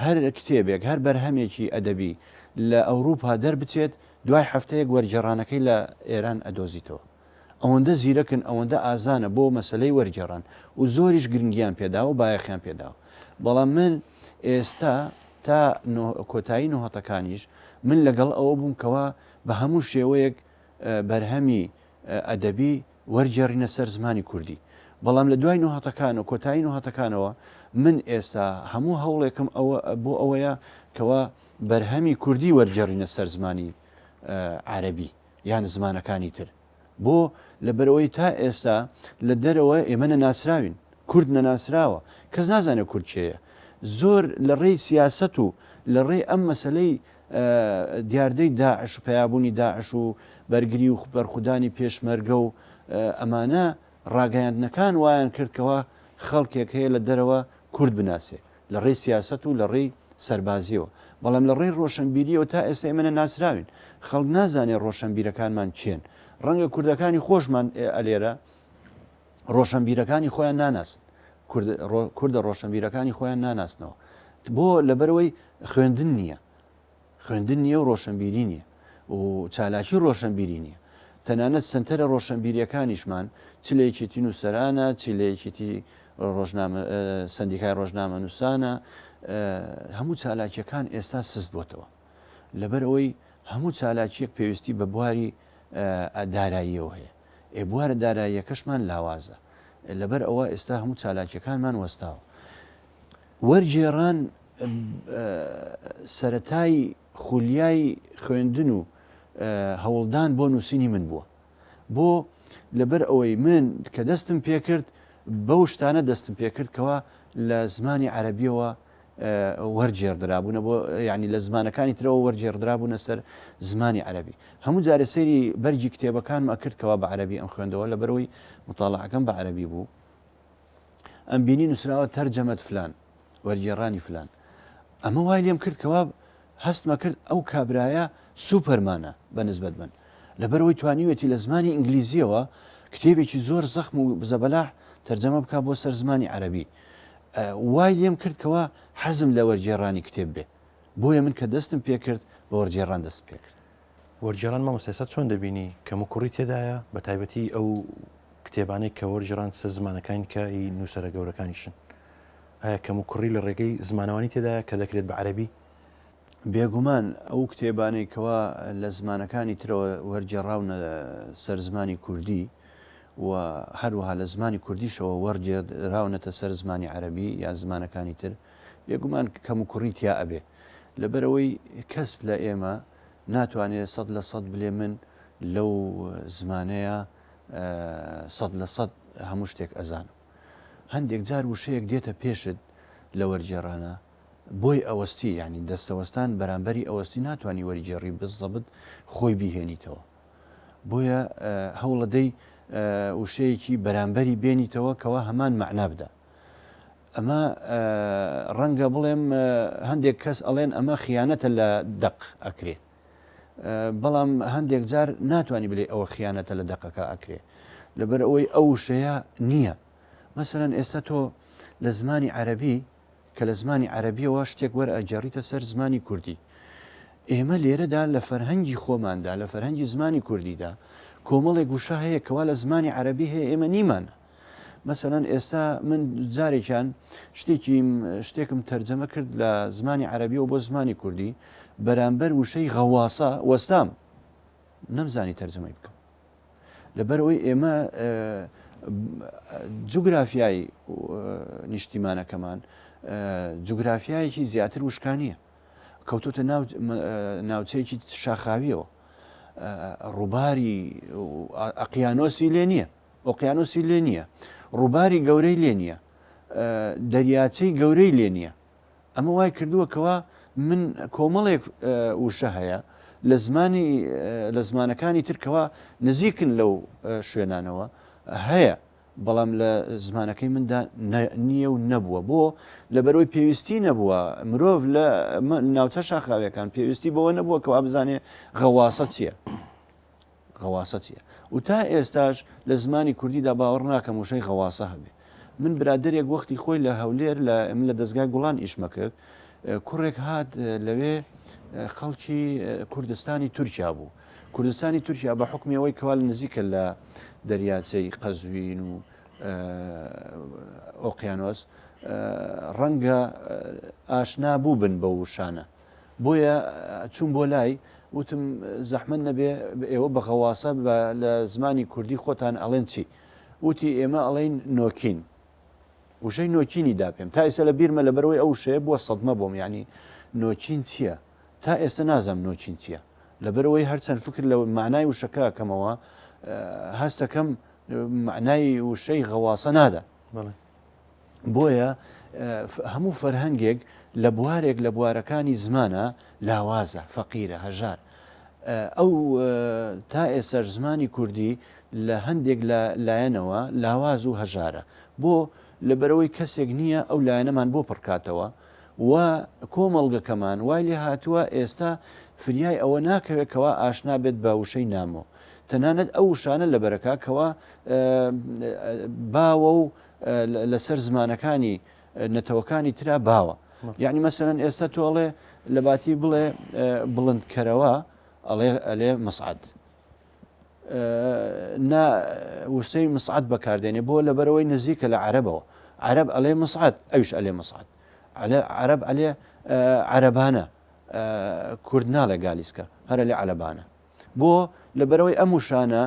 هەر کتێبێک هەر بەرهەمێکی ئەدەبی لە ئەوروپا دەربچێت دوای هەفتەیەک وەرگێڕانەکەی لە ئێران ئەدۆزیتەوە ئەوەندە زیرەکن ئەوەندە ئازانە بۆ مەسەلەی وەرگێڕان و زۆریش گرنگیان پێداوە و بایەخیان پێداوە بەڵام من ئێستا تا کۆتایی نۆهەتەکانیش من لەگەڵ ئەوە بووم کەوا بە هەموو شێوەیەک بەرهەمی ئەدەبی وەرگێڕینە سەر زمانی کوردی بەڵام لە دوای نۆهەتەکان و کۆتایی نۆهەتەکانەوە من ئێستا هەموو هەوڵێکم ئەوە بۆ ئەوەیە کەوا بەرهەمی کوردی وەرگێڕینە سەر زمانی عەرەبی یان زمانەکانی تر بۆ؟ لەبەرئەوەی تا ئێستا لە دەرەوە ئێمە نەناسراوین، کورد نەناسراوە، کەس نازانێت کورد کێیە. زۆر لە ڕێی سیاسەت و لە ڕێی ئەم مەسەلەی دیاردەی داعش و پەیابوونی داعش و بەرگری و بەرخودانی پێشمەرگە و ئەمانە ڕاگەیاندنەکان وایان کرد کەوا خەڵکێک هەیە لە دەرەوە کورد بناسێ. لە ڕێی سیاسەت و لە ڕێی سەربازیەوە، بەڵام لە ڕێی ڕۆشەنبیریەوە تا ئێستا ئێمە نەناسراوین، خەڵک نازانێ ڕۆشەنبیرەکانمان کێن، ڕەنگە کوردەکانی خۆشمان ئەلێرە ڕۆشەنبیرەکانی خۆیان ناناسن، کوردە ڕۆشەنبیرەکانی خۆیان ناناسنەوە، بۆ؟ لەبەرئەوەی خوێندن نییە. خوێندن نییە و ڕۆشەنبیری نییە و چالاکی ڕۆشەنبیری نییە. تەنانەت سەنتەرە ڕۆشەنبیرییەکانیشمان چ لە یەکێتی نووسەرانە، چ لە یەکێتی ڕۆژنامە سەندیکای ڕۆژنامەنووسانە، هەموو چالاکییەکان ئێستا سست بۆتەوە. لەبەر ئەوەی هەموو چالاکییەک پێویستی بە بواری داراییەوە هەیە. ئێ بوارە داراییەکەشمان لاوازە. لەبەر ئەوە ئێستا هەموو چالاکییەکانمان وەستاوە. وەرگێڕان سەرەتای خولیای خوێندن و هەوڵدان بۆ نووسینی من بووە. بۆ؟ لەبەر ئەوەی من کە دەستم پێکرد بەو شتانە دەستم پێکرد کەوا لە زمانی عەرەبیەوە وەرگێڕدرابوونە بۆ یعنی لە زمانەکانی ترەوە وەرگێڕدرابوونە سەر زمانی عەرەبی. هەموو جارێ سەیری بەرگی کتێبەکانم ئەکرد کەوا بە عەرەبی ئەم خوێندەوە لەبەرئەوەی متاڵعەکەم بە عەرەبی بوو. ئەمبینی نووسراوە تەرجەمەت فلان، وەرگێڕانی فلان. ئەمە وای لێم کرد کەوا هەستمە کرد ئەو کابرایە سوپەرمانە بە نسبەت من. لەبەرئەوەی توانیوێتی لە زمانی ئینگلیزییەوە کتێبێکی زۆر زەخم و زەبەلاح تەرجەمە بکا بۆ سەر زمانی عەرەبی. وای لێم کرد کەوا حەزم لە وەرگێڕانی کتێب بێ. بۆیە من کە دەستم پێ کرد بە وەرگێڕان دەستم پێ کرد. وەرگێڕان مامۆستا ئێستا چۆن دەبینی کەموکوڕی تێدایە بە تایبەتی ئەو کتێبانەی کە وەرگێڕان سەر زمانەکانی کە ی نووسەرە گەورەکانیشن ئایا کەموکوڕی لە ڕێگەی زمانەوانی تێدایە کە دەکرێت بە عەرەبی؟ بێگومان ئەو کتێبانەی کەوا لە زمانەکانی ترەوە وەرگێڕاونە سەر زمانی کوردی و هەروەها لە زمانی کوردیشەوە وەرگێڕاونەتە سەر زمانی عەرەبی یان زمانەکانی تر بێگومان کەموکوڕی تیا ئەبێ لەبەرئەوەی کەس لە ئێمە ناتوانێ 100% بلێ من لەو زمانەیە 100% هەموو شتێک ئەزانم هەندێک جار وشەیەک دێتە پێشت لە وەرگێڕانە بۆی ئەوەستی یانی دەستەوەستان بەرامبەری ئەوەستی ناتوانی وەریگێڕی بزەبت خۆی بیهێنیتەوە بۆیە هەوڵەدەی وشەیەکی بەرامبەری بێنیتەوە کەوا هەمان مەعنا بدا ئەمە ڕەنگە بڵێم هەندێک کەس ئەڵێن ئەمە خیانەتە لە دەق ئەکرێ بەڵام هەندێک جار ناتوانانی بلێ ئەوە خیانەتە لە دەقەکە ئەکرێ لەبەر ئەوەی ئەو وشەیە نییە مەسەرەن ئێستا تۆ لە زمانی عەربی کە لە زمانی عەرەبییەوە شتێک وەرئەگێڕیتە سەر زمانی کوردی. ئێمە لێرەدا لە فەرهەنگی خۆماندا، لە فەرهەنگی زمانی کوردیدا کۆمەڵێک وشە هەیە کەوا لە زمانی عەرەبی هەیە ئێمە نیمانە. مەسەلەن ئێستا من جارێکیان شتێکیم شتێکم تەرجەمە کرد لە زمانی عەرەبیەوە بۆ زمانی کوردی بەرامبەر وشەی غەواسە وەستام نەمزانی تەرجەمەی بکەم. لەبەرئەوەی ئێمە جوگرافیای نیشتیمانەکەمان جوگرافیایەکی زیاتر وشکانیە کەوتۆتە ناوچەیەکی شاخاویەوە ڕووباری ئەقیانۆسی لێ نییە ئۆقیانۆسی لێ نییە ڕووباری گەورەی لێ نییە دەریاچەی گەورەی لێ نییە ئەمە وای کردووە کەوا من کۆمەڵێک وشە هەیە لە زمانی لە زمانەکانی تر کەوا نزیکن لەو شوێنانەوە هەیە بەڵام لە زمانەکەی مندا نییە و نەبووە بۆ لەبەرەوەی پێویستی نەبووە مرۆڤ لە ناوچە شاخاویەکان پێویستی بەوە نەبووە کەوا بزانێ غەواسە چییە. غەواسە چیە؟ و تا ئێستاش لە زمانی کوردیدا باوەڕ ناکەم وشەی غەواسە هەبێ. من برادەرێک وەختی خۆی لە هەولێر لە من لە دەزگای گوڵان ئیشمە کرد، کوڕێک هات لەوێ خەڵکی کوردستانی تورکیا بوو. کوردستانی تورکیا بە حوکمی ئەوەی کەوا نزیکە لە دەریاچەی قەزوین و ئۆقیانۆس ڕەنگە ئاشنا بووبن بەو وشانە. بۆیە چووم بۆ لای وتم زەحمەت نەبێ ئێوە بە غەواسە بە لە زمانی کوردی خۆتان ئەڵێن چی؟ وتی ئێمە ئەڵێین نۆکین. وشەی نۆکینی دا پێم. تا ئێستا لە بیرمە لەبەرئەوەی ئەو وشەیە بووە سەدمە بۆم یانی نۆکین چییە؟ تا ئێستا نازانم نۆکین چییە. لەبەرئەوەی هەرچەند فکر لە مەعنای وشەکە ئەکەمەوە هەستەکەم مەعنای وشەی غەواسە نادا. بەڵێ. بۆیە هەموو فەرهەنگێک لە بوارێک لە بوارەکانی زمانە لاوازە، فەقیرە، هەژار. ئەو تا ئێستاش زمانی کوردی لە هەندێک لە لایەنەوە لاواز و هەژارە. بۆ؟ لەبەرئەوەی کەسێک نییە ئەو لایەنەمان بۆ پڕکاتەوە و کۆمەڵگەکەمان وای لێ هاتووە ئێستا فریای ئەوە ناکەوێت کەوا ئاشنا بێت بە وشەی نامۆ. تەنانەت ئەو وشانە لەبەرەکا کەوا باوە و لەسەر زمانەکانی نەتەوەکانی ترا باوە یعنی مەسەرەن ئێستا تۆ ئەڵێ لە باتی بڵێ بڵندکەرەوە ئەڵێ ئەلێ مسعد نا وسەی مسعد بەکاردێنێ بۆ لەبەرەوەی نزیکە لە عەرەبەوە عەرەب ئەلێ مسعد ئەوش ئەلێ مسعد عەرەب ئەلێ عەرەبانە کورد ناڵێ گالیسکە هەرە لێ عەلەبانە بۆ؟ لەبەرئەوەی ئەم وشانە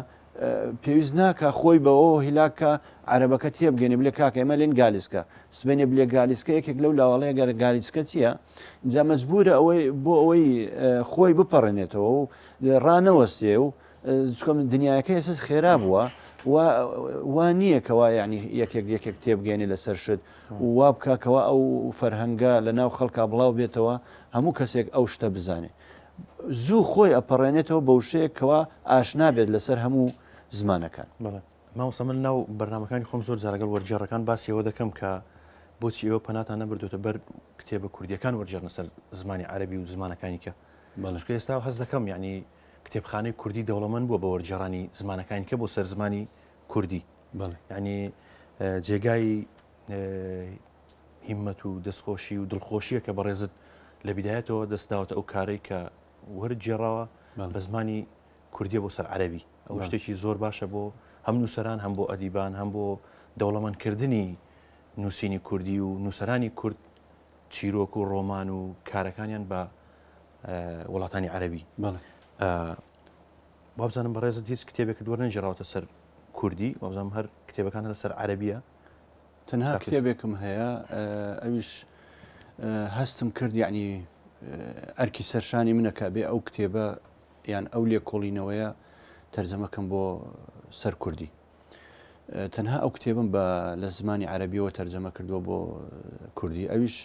پێویست ناکا خۆی بەوەوە هیلاک کا عەرەبەکە تێبگەینێ بلێ کاکە ئێمە لێن گالیسکە سبەینێ بلێ گالیسکە یەکێک لەو لاواڵەیە گەر گالیسکە چییە جا مەجبورە ئەوەی بۆ ئەوەی خۆی بپەڕێنێتەوە و ڕانەوەستێ و چکە دنیاەکە ئێستا خێرا بووە وا نییە کەوا یعنی یەکێک یەکێک تێبگەێنێ لەسەر شت و وا بکە کەوا ئەو فەرهەنگە لە ناو خەڵکا بڵاو بێتەوە هەموو کەسێک ئەو شتە بزانێ زوو خۆی ئەپەڕێنێتەوە بە وشەیەک کەوا ئاشنا بێت لەسەر هەموو زمانەکان. بەڵێ مامۆستا من ناو بەرنامەکانی خۆم زۆر جار لەگەڵ وەرگێڕەکان باسی ئەوە دەکەم کە بۆچی ئێوە پەناتان نەبردۆتە بەر کتێبە کوردیەکان وەرگێڕنە سەر زمانی عەرەبی و زمانەکانی کە بەڵێ. چونکە ئێستا هەست دەکەم یعنی کتێبخانەی کوردی دەوڵەمەند بووە بە وەرگێڕانی زمانەکانی کە بۆ سەر زمانی کوردی بەڵێ. یعنی جێگای. هیمەت و دەستخۆشی و دڵخۆشیە کە بەڕێزت لە بیدایەتەوە دەست داوەتە ئەو کارەی کە وەرگێڕاوە بە زمانی کوردیە بۆ سەر عەرەبی. ئەوە شتێکی زۆر باشە بۆ هەم نووسەران هەم بۆ ئەدیبان هەم بۆ دەوڵەمەندکردنی نووسینی کوردی و نووسەرانی کورد چیرۆک و ڕۆمان و کارەکانیان بە وڵاتانی عەرەبی. وابزانم بەڕێزت هیچ کتێبێکت وەرنەگێڕاوەتە سەر کوردی، وابزانم هەر کتێبەکان لەسەر عەرەبیە. تەنها کتێبێکم هەیە ئەویش هەستم کرد یعنی ئەرکی سەرشانی منە کە بێ ئەو کتێبە یان ئەو لێکۆڵینەوەیە تەرجەمەکەم بۆ سەر کوردی تەنها ئەو کتێبم بە لە زمانی عەربیەوە تەرجەمە کردووە بۆ کوردی ئەویش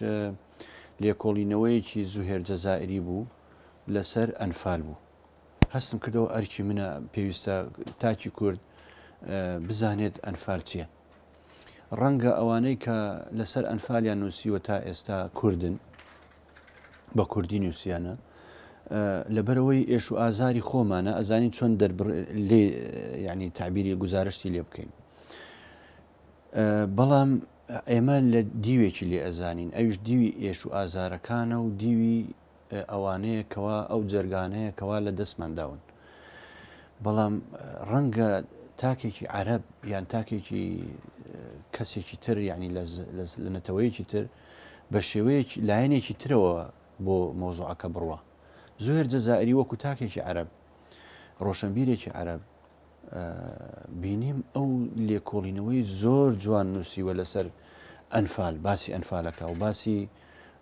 لێکۆڵینەوەیەکی زوهێر جەزائری بوو لەسەر ئەنفال بوو هەستم کردەوە ئەرکی منە پێویستە تاکی کورد بزانێت ئەنفال چییە. ڕەنگە ئەوانەی کە لەسەر ئەنفالیان نووسیوە تا ئێستا کوردن، بە کوردی نووسیانە، لەبەرئەوەی ئێش و ئازاری خۆمانە ئەزانین چۆن دەربڕ لێ یعنی تعبیری گوزارشتی لێ بکەین. بەڵام ئێمە لە دیوێکی لێ ئەزانین ئەویش دیوی ئێش و ئازارەکانە و دیوی ئەوانەیە کەوا ئەو جەرگانەیە کەوا لە دەستمان داون. بەڵام ڕەنگە تاکێکی عەرەب یان تاکێکی کەسێکی تر یعنی لە نەتەوەیەکی تر بە شێوەیەکی لایەنێکی ترەوە بۆ مەوزوعەکە بڕوا. زوهێر جەزائیری وەکو تاکێکی عەرەب، ڕۆشنبیرێکی عەرەب، بینیم ئەو لێکۆڵینەوەی زۆر جوان نووسیوە لەسەر ئەنفال، باسی ئەنفالەکە و باسی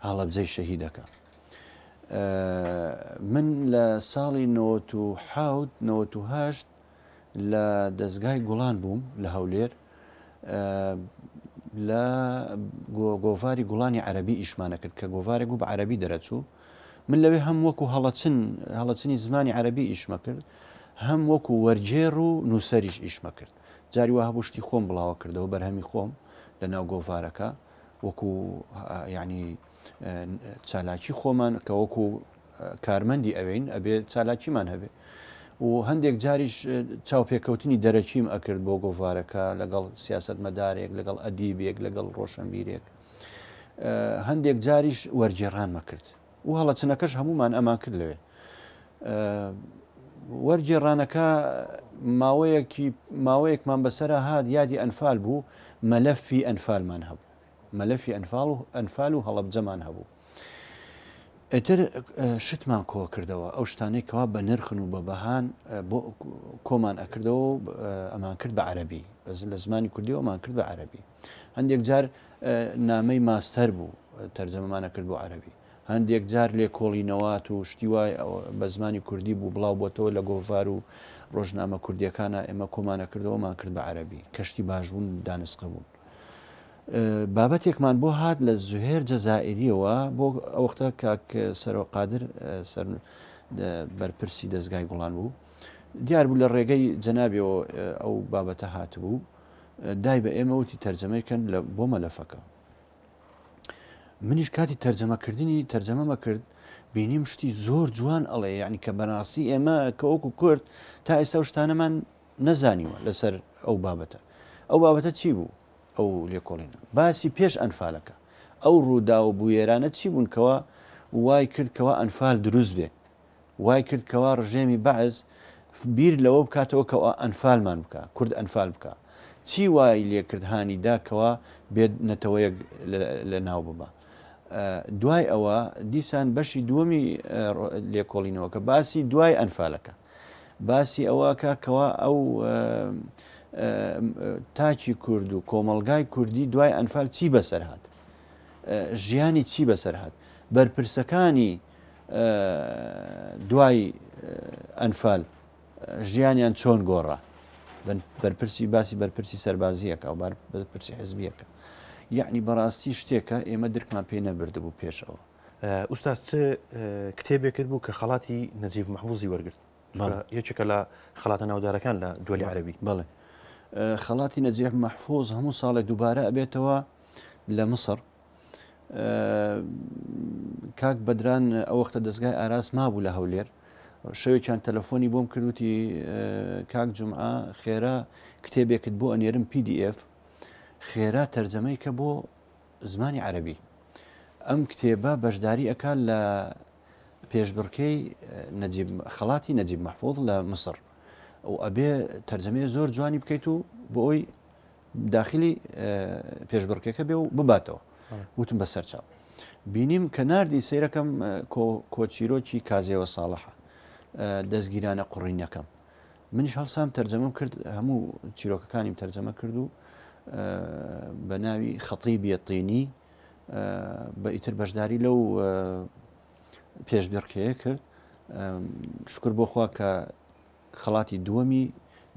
هەڵەبجەی شەهیدەکە. من لە ساڵی 97 98 لە دەزگای گوڵان بووم لە هەولێر لە گۆڤاری گوڵانی عەربی ئیشمانە کرد کە گۆڤارێک بوو بە عەربی دەرەچوو من لەوێ هەم وەکو هەڵەچن هەڵەچنی زمانی عەربی ئیشمە کرد هەم وەکو وەرگێڕ و نووسەریش ئیشمە کرد جاری وا هەبوو شتی خۆم بڵاوە کردەوە بەرهەمی خۆم لە ناو گۆڤارەکە وەکو یعنی چالاکی خۆمان کە وەکو کارمەندی ئەوێین ئەبێ چالاکیمان هەبێ و هەندێک جاریش چاوپێکەوتنی دەرەکیم ئەکرد بۆ گۆڤارەکە لەگەڵ سیاسەتمەدارێک لەگەڵ ئەدیبێک لەگەڵ ڕۆشنبیرێک هەندێک جاریش وەرگێڕانمە کرد و هەڵەچنەکەش هەمومان ئەمان کرد لەوێ وەرگێڕانەکە ماوەیەکی ماوەیەکمان بەسەرا هات یادی ئەنفال بوو مەلەفی ئەنفالمان هەبوو مەلەفی ئەنفال و ئەنفال و هەڵەبجەمان هەبوو ئیتر شتمان کۆ کردەوە ئەو شتانەی کەوا بە نرخن و بە بەهان بۆ کۆمان ئەکردەوە و ئەمان کرد بە عەرەبی لە زمانی کوردیەوە ئەمان کرد بە عەرەبی هەندێک جار نامەی ماستەر بوو تەرجەمەمانە کرد بۆ عەرەبی هەندێک جار لێکۆڵینەوات و شتی وای بە زمانی کوردی بوو بڵاو بۆتەوە لە گۆڤار و ڕۆژنامە کوردیەکانە ئێمە کۆمانە کردەوەمان کرد بە عەرەبی کەشتی باش بوون دانسقە بوون بابەتێکمان بۆ هات لە زوهێر جەزائیریەوە بۆ ئەوەختە کاک سەرۆ قادر سەر بەرپرسی دەزگای گوڵان بوو دیار بوو لە ڕێگەی جەنابیەوە ئەو بابەتە هاتبوو دای بە ئێمە وتی تەرجەمەی کەن لە بۆ مەلەفەکە منیش کاتی تەرجەمەکردنی تەرجەمەمە کرد بینیم شتی زۆر جوان ئەڵێ یعنی کە بەناسی ئێمە کە وەکو کورد تا ئێستا شتانەمان نەزانیوە لەسەر ئەو بابەتە. ئەو بابەتە چی بوو؟ ئەو لێکۆڵینە باسی پێش ئەنفالەکە، ئەو ڕووداو و بوویەرانە چی بوون کەوا وای کرد کەوا ئەنفال دروست بێ، وای کرد کەوا ڕژێمی بەعس بیر لەوە بکاتەوە کەوا ئەنفالمان بکا، کورد ئەنفال بکا. چی وای لێ کرد هانی دا کەوا بێت نەتەوەیەک لە ناو ببا. دوای ئەوە دیسان بەشی دووەمی لێکۆڵینەوەکە باسی دوای ئەنفالەکە. باسی ئەوە ئەکا کەوا ئەو تاکی کورد و کۆمەڵگای کوردی دوای ئەنفال چی بەسەر هات ژیانی چی بەسەر هات بەرپرسەکانی دوای ئەنفال ژیانیان چۆن گۆڕا بەرپرسی باسی بەرپرسی سەربازیەکە و بەرپرسی حزبیەکە یعنی بەڕاستی شتێکە ئێمە درکمان پێی نەبردبوو پێشەوە ئوستاز چ کتێبێکت بوو کە خەڵاتی نەجیب مەحفوزی وەرگرت؟ چونکە یەکێکە لە خەڵاتە ناودارەکان لە دووەلی عەرەبی. بەڵێ خەڵاتی نەجیب مەحفوز هەموو ساڵێک دووبارە ئەبێتەوە لە میسڕ. کاک بەدران ئەو وەختە دەزگای ئاراس مابوو لە هەولێر. شەوێکیان تەلەفۆنی بۆم کرد وتی کاک جومعە خێرا کتێبێکت بۆ ئەنێرم PDF خێرا تەرجەمەی کە بۆ. زمانی عەرەبی. ئەم کتێبە بەشداری ئەکات لە پێشبڕکێی نەجیب خەڵاتی نەجیب مەحفوظ لە میسڕ و ئەبێ تەرجەمەیە زۆر جوانی بکەیت و بۆ ئەوی داخلی پێشبڕکێکە بێ و بباتەوە وتم بە سەرچاو بینیم کە ناردی سەیرەکەم کۆچیرۆکی کازێوە ساڵحە دەستگیرانە قوڕینەکەم منیش هەڵسام تەرجەمەم کرد هەموو چیرۆکەکانیم تەرجەمە کرد و بە ناوی خەتیبیە طینی بە ئیتر بەشداری لەو پێشبڕکێیە کرد شکر بۆ خوا کە خەڵاتی دووەمی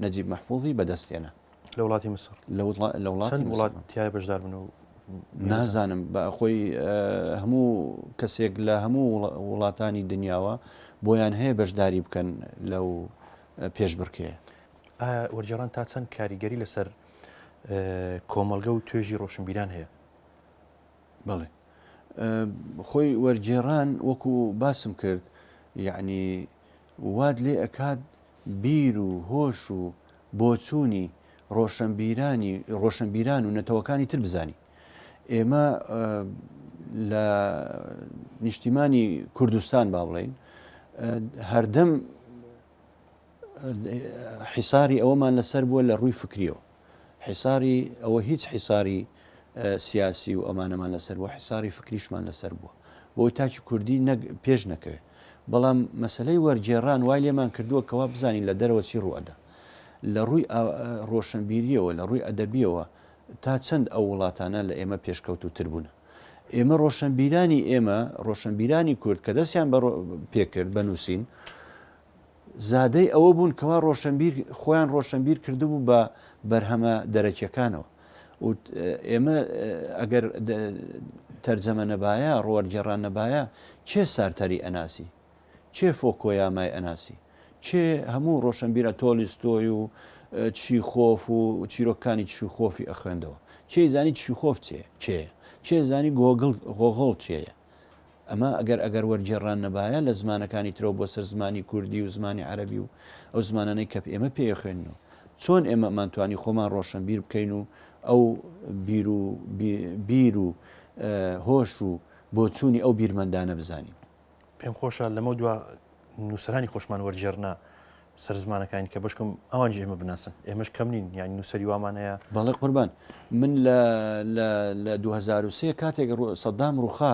نەجیب مەحفوظی بەدەستێنە لە وڵاتی میسر لە وڵاتی وڵات تای بەشدار بن و نازانم بە خۆی هەموو کەسێک لە هەموو وڵاتانی دنیاوە بۆیان هەیە بەشداری بکەن لەو پێشبڕکێ. ئایا وەرگێڕان تا چەند کاریگەری لەسەر کۆمەڵگە و توێژی ڕۆشنبیران هەیە؟ بەڵێ خۆی وەرگێڕان وەکو باسم کرد یعنی وات لێ ئەکات بیر و هۆش و بۆچوونی ڕۆشەنبیرانی ڕۆشەنبیران و نەتەوەکانی تر بزانی. ئێمە لە نیشتیمانی کوردستان با بڵێین هەردەم حیساری ئەوەمان لەسەر بووە لە ڕووی فکریەوە حیساری ئەوە هیچ حیساری سیاسی و ئەمانەمان لەسەر بووە حیساری فکریشمان لەسەر بووە بۆی تاکی کوردی پێش نەکەوێت بەڵام مەسەلەی وەرگێڕان وای لێمان کردووە کەوا بزانین لە دەرەوە چی ڕووئەدا. لە ڕووی ڕۆشنبیرییەوە، لە ڕووی ئەدەبییەوە تا چەند ئەو وڵاتانە لە ئێمە پێشکەوتووتر بوونە. ئێمە ڕۆشنبیرانی ئێمە، ڕۆشنبیرانی کورد کە دەستیان بە پێکرد بە نووسین، زادەی ئەوە بوون کەوا ڕۆشنبیر خۆیان ڕۆشنبیر کردبوو بە بەرهەمە دەرەکیەکانەوە و ئێمە ئەگەر تەرجەمە نەبایە ڕوەرگێڕان نەبایە کێ سارتەری ئەناسی کێ فۆکۆیامای ئەناسی کێ هەموو ڕۆشنبیرە تۆلیستۆی و چیخۆف و چیرۆکانی چیخۆفی ئەخوێندەوە کێ زانی چیخۆف چێ کێ کێ زانی گۆگڵ غۆغڵ کێیە ئەمە ئەگەر ئەگەر وەرگێڕان نەبایە لە زمانەکانی ترەوە بۆ سەر زمانی کوردی و زمانی عەرەبی و ئەو زمانانەی کە ئێمە پێی ئەخوێنینەوە چۆن ئێمە ئەمانتوانی خۆمان ڕۆشنبیر بکەین و ئەو بیر و بیر و هۆش و بۆچوونی ئەو بیرمەندانە بزانین؟ پێم خۆشە لەمە دوا نووسەرانی خۆشمان وەرگێڕنە سەر زمانەکانی کە بەشکم ئەوانیش ئێمە بناسن ئێمەش کەم نین یانی نووسەری وامان هەیە. بەڵێ قوربان من لە لە لە 2003 کاتێک سەدام ڕوخا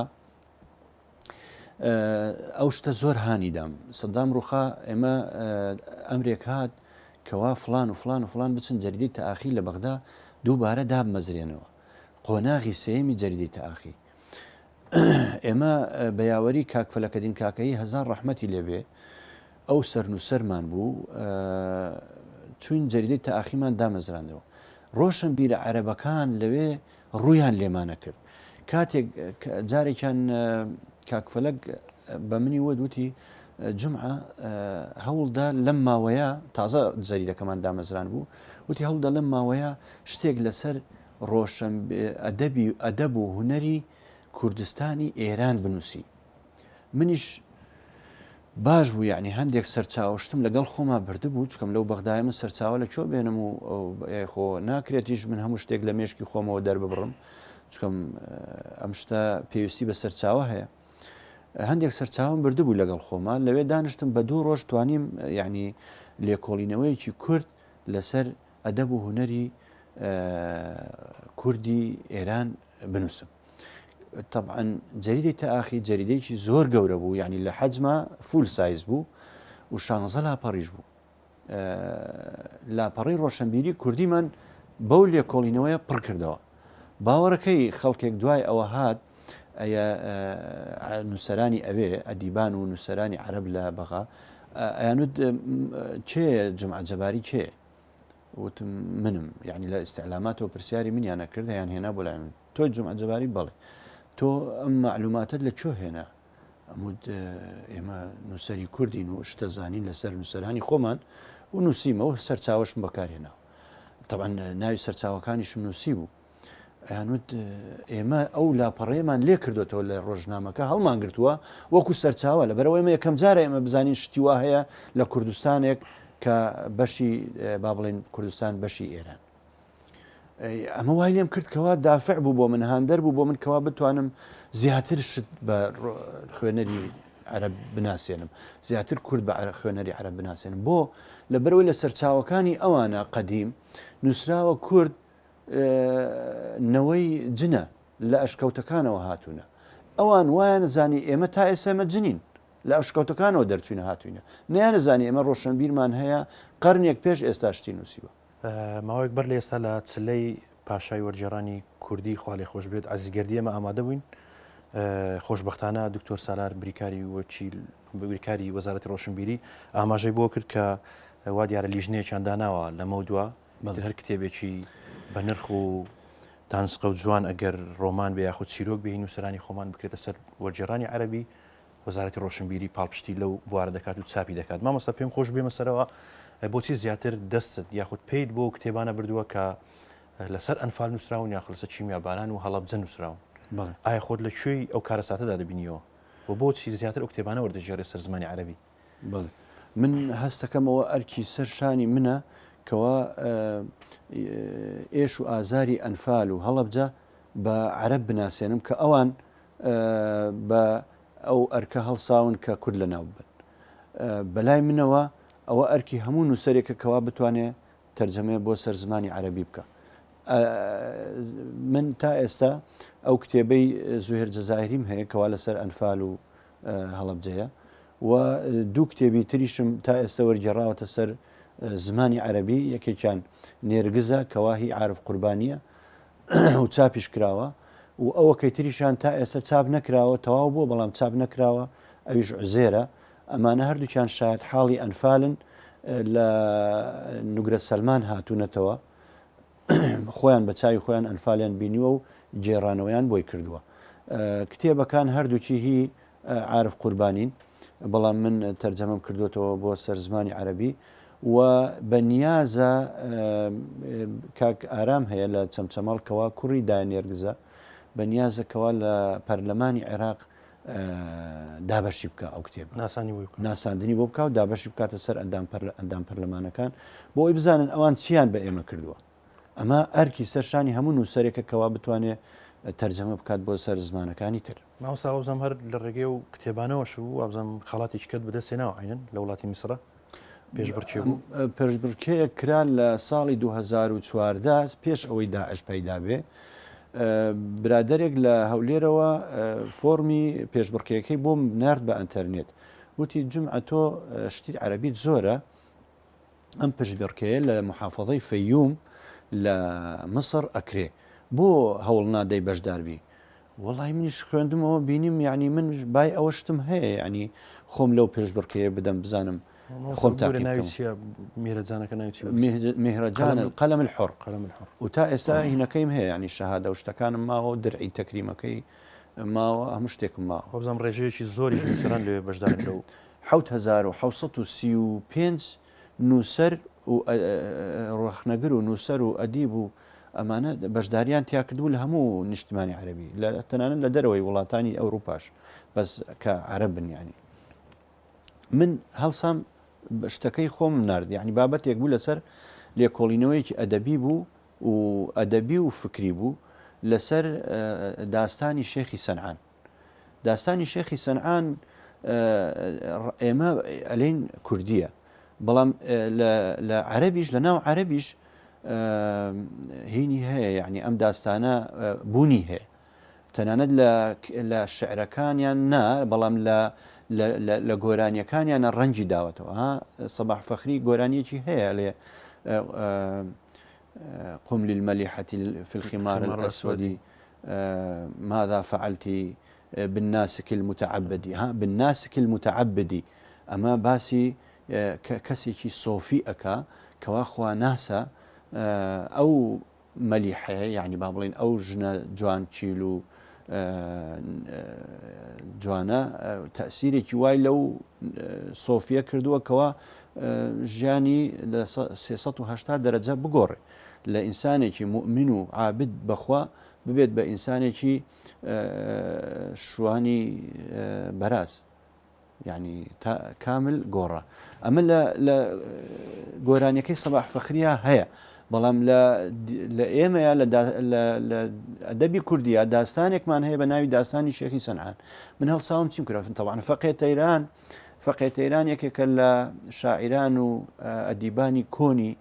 ئەو شتە زۆر هانی دام سەدام ڕوخا ئێمە ئەمرێک هات کەوا فلان و فلان و فلان بچن جەریدەی تەئاخی لە بەغدا دووبارە دابمەزرێنەوە قۆناغی سێیەمی جەریدەی تەئاخی ئێمە بە یاوەری کاک فەلەکەدین کاکەیی هەزار ڕەحمەتی لێ بێ ئەو سەرنووسەرمان بوو چوین جەریدەی تەئاخیمان دامەزراندەوە ڕۆشنبیرە عەرەبەکان لەوێ ڕوویان لێمانە کرد کاتێک جارێکیان کاک فەلەک بە منی وت وتی جمعە هەوڵدا لەم ماوەیە تازە جەریدەکەمان دامەزران بوو وتی هەوڵدا لەم ماوەیە شتێک لەسەر ڕۆشن ئەدەبی ئەدەب و هونەری کوردستانی ئێران بنووسی منیش باش بوو یعنی هەندێک سەرچاوە شتم لەگەڵ خۆما بردبوو چکەم لەو بەغدای من سەرچاوە لە کوێ بێنم و خۆ ناکرێتیش من هەموو شتێک لە مێشکی خۆمەوە دەرببڕم چکەم ئەم شتە پێویستی بە سەرچاوە هەیە هەندێک سەرچاوم بردبوو لەگەڵ خۆما لەوێ دانیشتم بە دوو ڕۆژ توانیم یعنی لێکۆڵینەوەیەکی کورد لەسەر ئەدەب و هونەری کوردی ئێران بنووسم. تەبعەن جەریدەی تەئاخی جەریدەیەکی زۆر گەورە بوو یعنی لە حەجما full size بوو و شانزە لاپەڕیش بوو لاپەڕی ڕۆشنبیری کوردیمان بەو لێکۆڵینەوەیە پڕ کردەوە باوەڕەکەی خەڵکێک دوای ئەوە هات نووسەرانی ئەوێ ئەدیبان و نووسەرانی عەرەب لە بەغا ئەیانوت کێ جمعە جەباری کێ وتم منم یعنی لە ئیستعلاماتەوە پرسیاری منیان ئەکرد هەیان هێنا بۆ لای من تۆ جمعە جەباری بەڵێ تۆ ئەم معلوماتت لە کوێ هێنا ئەموت ئێمە نووسەری کوردین و شتە زانین لەسەر نووسەرانی خۆمان و نووسیمەوە سەرچاوەشم بەکارهێنا طبعا ناوی سەرچاوەکانیشم نووسی بوو ئەیانوت ئێمە ئەو لاپەڕەیەمان لێ کردوێتەوە لە ڕۆژنامەکە هەڵمان گرتووە وەکو سەرچاوە لە بەرەوەی ئێمە یەکەم جارە ئێمە بزانین شتی وا هەیە لە کوردستانێک کە بەشی با بڵێن کوردستان بەشی ئێران. ئەمە وای لێم کرد کەوا دافع بوو بۆ من هاندەر بوو بۆ من کەوا بتوانم زیاتر شت بە خوێنەری عەرەب بناسێنم زیاتر کورد بە خوێنەری عەرەب بناسێنم بۆ لەبەرەوەی لە سەرچاوەکانی ئەوانە قەدیم نووسراوە کورد نەوەی جنە لە ئەشکەوتەکانەوە هاتوونە ئەوان وایان زانی ئێمە تا ئێستا ئێمە جنین لە ئەشکەوتەکانەوە دەرچوینە هاتوینە نەیانەزانی ئێمە ڕۆشنبیرمان هەیە قەرنێک پێش ئێستا شتی نووسیوە. ماوەیەک بەر لە ئێستا لە چلەی پاشای وەرگێڕانی کوردی خوا لێ خۆش بێت عەزیز گەردی ئێمە ئامادە بووین خۆشبەختانە دکتۆر سالار بریکاری وەکیل بریکاری وەزارەتی ڕۆشنبیری ئاماژەی بۆ کرد کە وا دیارە لیژنەیەکیان داناوە لەمەو دوا ئیتر هەر کتێبێکی بە نرخ و دانسقە و جوان ئەگەر ڕۆمان بێ یاخود چیرۆک بێ نووسەرانی خۆمان بکرێتە سەر وەرگێڕانی عەرەبی وەزارەتی ڕۆشنبیری پاڵپشتی لەو بوارە دەکات و چاپی دەکات. مامۆستا پێم خۆش بێمە سەرەوە بۆچی زیاتر دەستت یاخود پێیت بۆ کتێبانە بردووە کە لەسەر ئەنفال نووسراون یاخود لەسەر کیمیاباران و هەڵەبجە نووسراون؟ ئایا خۆت لە کوێی ئەو کارەساتەدا دەبینیەوە و بۆچی زیاتر ئەو کتێبانە وەردەگێڕیە سەر زمانی عەرەبی؟ بەڵێ من هەستەکەم ئەوە ئەرکی سەر شانی منە کەوا ئێش و ئازاری ئەنفال و هەڵەبجە بە عەرەب بناسێنم کە ئەوان بە ئەو ئەرکە هەڵساون کە کورد لەناو ببەن. بەلای منەوە ئەوە ئەرکی هەموو نووسەرێکە کەوا بتوانێ تەرجەمەیە بۆ سەر زمانی عەرەبی بکا. من تا ئێستا ئەو کتێبەی زوهێر جەزائیریم هەیە کەوا لەسەر ئەنفال و هەڵەبجەیە و دوو کتێبی تریشم تا ئێستا وەرگێڕاوەتە سەر زمانی عەرەبی یەکێکیان نێرگزە کەوا هی عارف قوربانیە و چاپیش کراوە و ئەوەکەی تریشیان تا ئێستا چاپ نەکراوە تەواو بووە بەڵام چاپ نەکراوە ئەویش عوزێرە ئەمانە هەردووکیان شایەت حاڵی ئەنفالن لە نوگرە سەلمان هاتوونەتەوە خۆیان بە چاوی خۆیان ئەنفالیان بینیوە و گێڕانەوەیان بۆی کردووە کتێبەکان هەردووکی هی عارف قوربانین بەڵام من تەرجەمەم کردوێتەوە بۆ سەر زمانی عەرەبی و بە نیازە کاک ئارام هەیە لە چەمچەماڵ کەوا کوڕی دایە نێرگزە بە نیازە کەوا لە پەرلەمانی عێراق دابەشی بکە ئەو کتێب ناساندنی بۆ بکە و دابەشی بکاتە سەر ئەندام ئەندام پەرلەمانەکان بۆ ئەوی بزانن ئەوان چیان بە ئێمە کردووە ئەمە ئەرکی سەر شانی هەموو نووسەرێکە کەوا بتوانێ تەرجەمە بکات بۆ سەر زمانەکانی تر. مامۆستا وابزانم هەر لە ڕێگەی ئەو کتێبانەوەش و وابزانم خەڵاتێکی کەت بەدەست هێناوە عەینەن لە وڵاتی میسرا پێشبڕکێ بوو. پێشبڕکێیەک کرا لە ساڵی 2014 پێش ئەوەی داعش پەیدا بێ برادەرێک لە هەولێرەوە فۆڕمی پێشبڕکێکەی بۆم نارد بە ئەنتەرنێت وتی جومعە تۆ شتی عەرەبیت زۆرە ئەم پشتبڕکێیە لە موحافەزەی فەیوم لە میسڕ ئەکرێ بۆ هەوڵ نادەی بەشدار بی؟ وەڵای منیش خوێندمەوە بینیم یعنی من بای ئەوە شتم هەیە یعنی خۆم لەو پێشبڕکێیە بدەم بزانم خۆم تاقی ناوی چییە میهرەجانەکە ناوی چی مهرجان القلم الحر قلم الحر و تا ئێستا هینەکەیم هەیە یعنی شەهادە و شتەکانم ماوە و درعی تەکریمەکەی ماوە هەموو شتێکم ماوە وابزانم ڕێژەیەکی زۆریش نووسەران لەوێ بەشدارن لەو 7735 نووسەر و ڕەخنەگر و نووسەر و ئەدیب و ئەمانە بەشداریان تیا کردبوو لە هەموو نیشتمانی عەرەبی لە تەنانەت لە دەرەوەی وڵاتانی ئەوروپاش بەس کە عەرەبن یعنی من هەڵسام شتەکەی خۆم نارد یعنی بابەتێک بوو لەسەر لێکۆڵینەوەیەکی ئەدەبی بوو و ئەدەبی و فکری بوو لەسەر داستانی شێخی سەنعان داستانی شێخی سەنعان ئێمە ئەلین کوردیە بەڵام لە عەربیش لە ناو عەربیش هینی هەیە یعنی ئەم داستانە بوونی هەیە تەنانەت لە شعرەکانیان نا بەڵام لە لە گۆرانیەکانیانە ڕەنگی داوەتەوە ها سەباح فەخری گۆرانیەکی هەیە لێ قم للمليحة في الخمار الأسود ماذا فعلت بالناسك المتعبدی ها بالناسک المتعبدی ئەمە باسی کەسێکی سۆفی ئەکا کەوا خواناسە ئەو مەلیحەیە یعنی با بڵین ئەو ژنە جوان کیل و جوانە تەسیرێکی وای لەو سۆفیە کردووە کەوا ژیانی لە 380 دەرەجە بگۆڕێ لە ئینسانێکی موئمین و عابد بەخوا ببێت بە ئینسانێکی شوانی بەراز یعنی تا کامل گۆڕا ئەمە لە لە گۆرانیەکەی سەباح فەخریا هەیە. بەڵام لە لە ئێمەیا لە لە ئەدەبی کوردیا داستانێکمان هەیە بە ناوی داستانی شێخی سەنعان من هەڵساوم چیم کرد تەوان فەقێ تەیران فەقێ تەیران یەکێکە لە شاعیران و ئەدیبانی کۆنی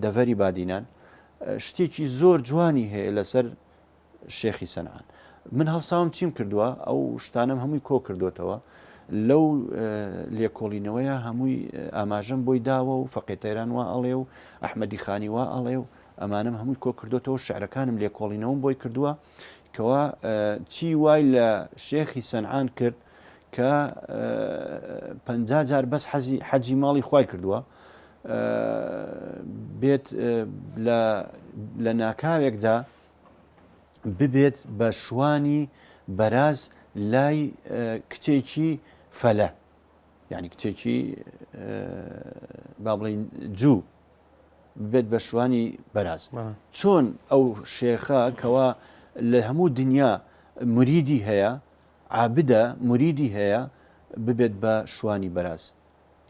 دەڤەری بادینان شتێکی زۆر جوانی هەیە لەسەر شێخی سەنعان. من هەڵساوم چیم کردووە ئەو شتانەم هەمووی کۆ کردوێتەوە لەو لێکۆڵینەوەیە هەمووی ئاماژەم بۆی داوە و فەقێ تەیران وا ئەڵێ و ئەحمەدی خانی وا ئەڵێ و ئەمانەم هەمووی کۆ کردوێتەوە شعرەکانم لێکۆڵینەوەم بۆی کردووە کەوا چی وای لە شێخی سەنعان کرد کە پ جار بەس حەزی حەجی ماڵی خوای کردووە بێت لە ناکاوێکدا ببێت بە شوانی بەراز لای کچێکی فەلە یعنی کچێکی با بڵین جوو ببێت بە شوانی بەراز چۆن ئەو شێخە کەوا لە هەموو دنیا مریدی هەیە عابدە مریدی هەیە ببێت بە شوانی بەراز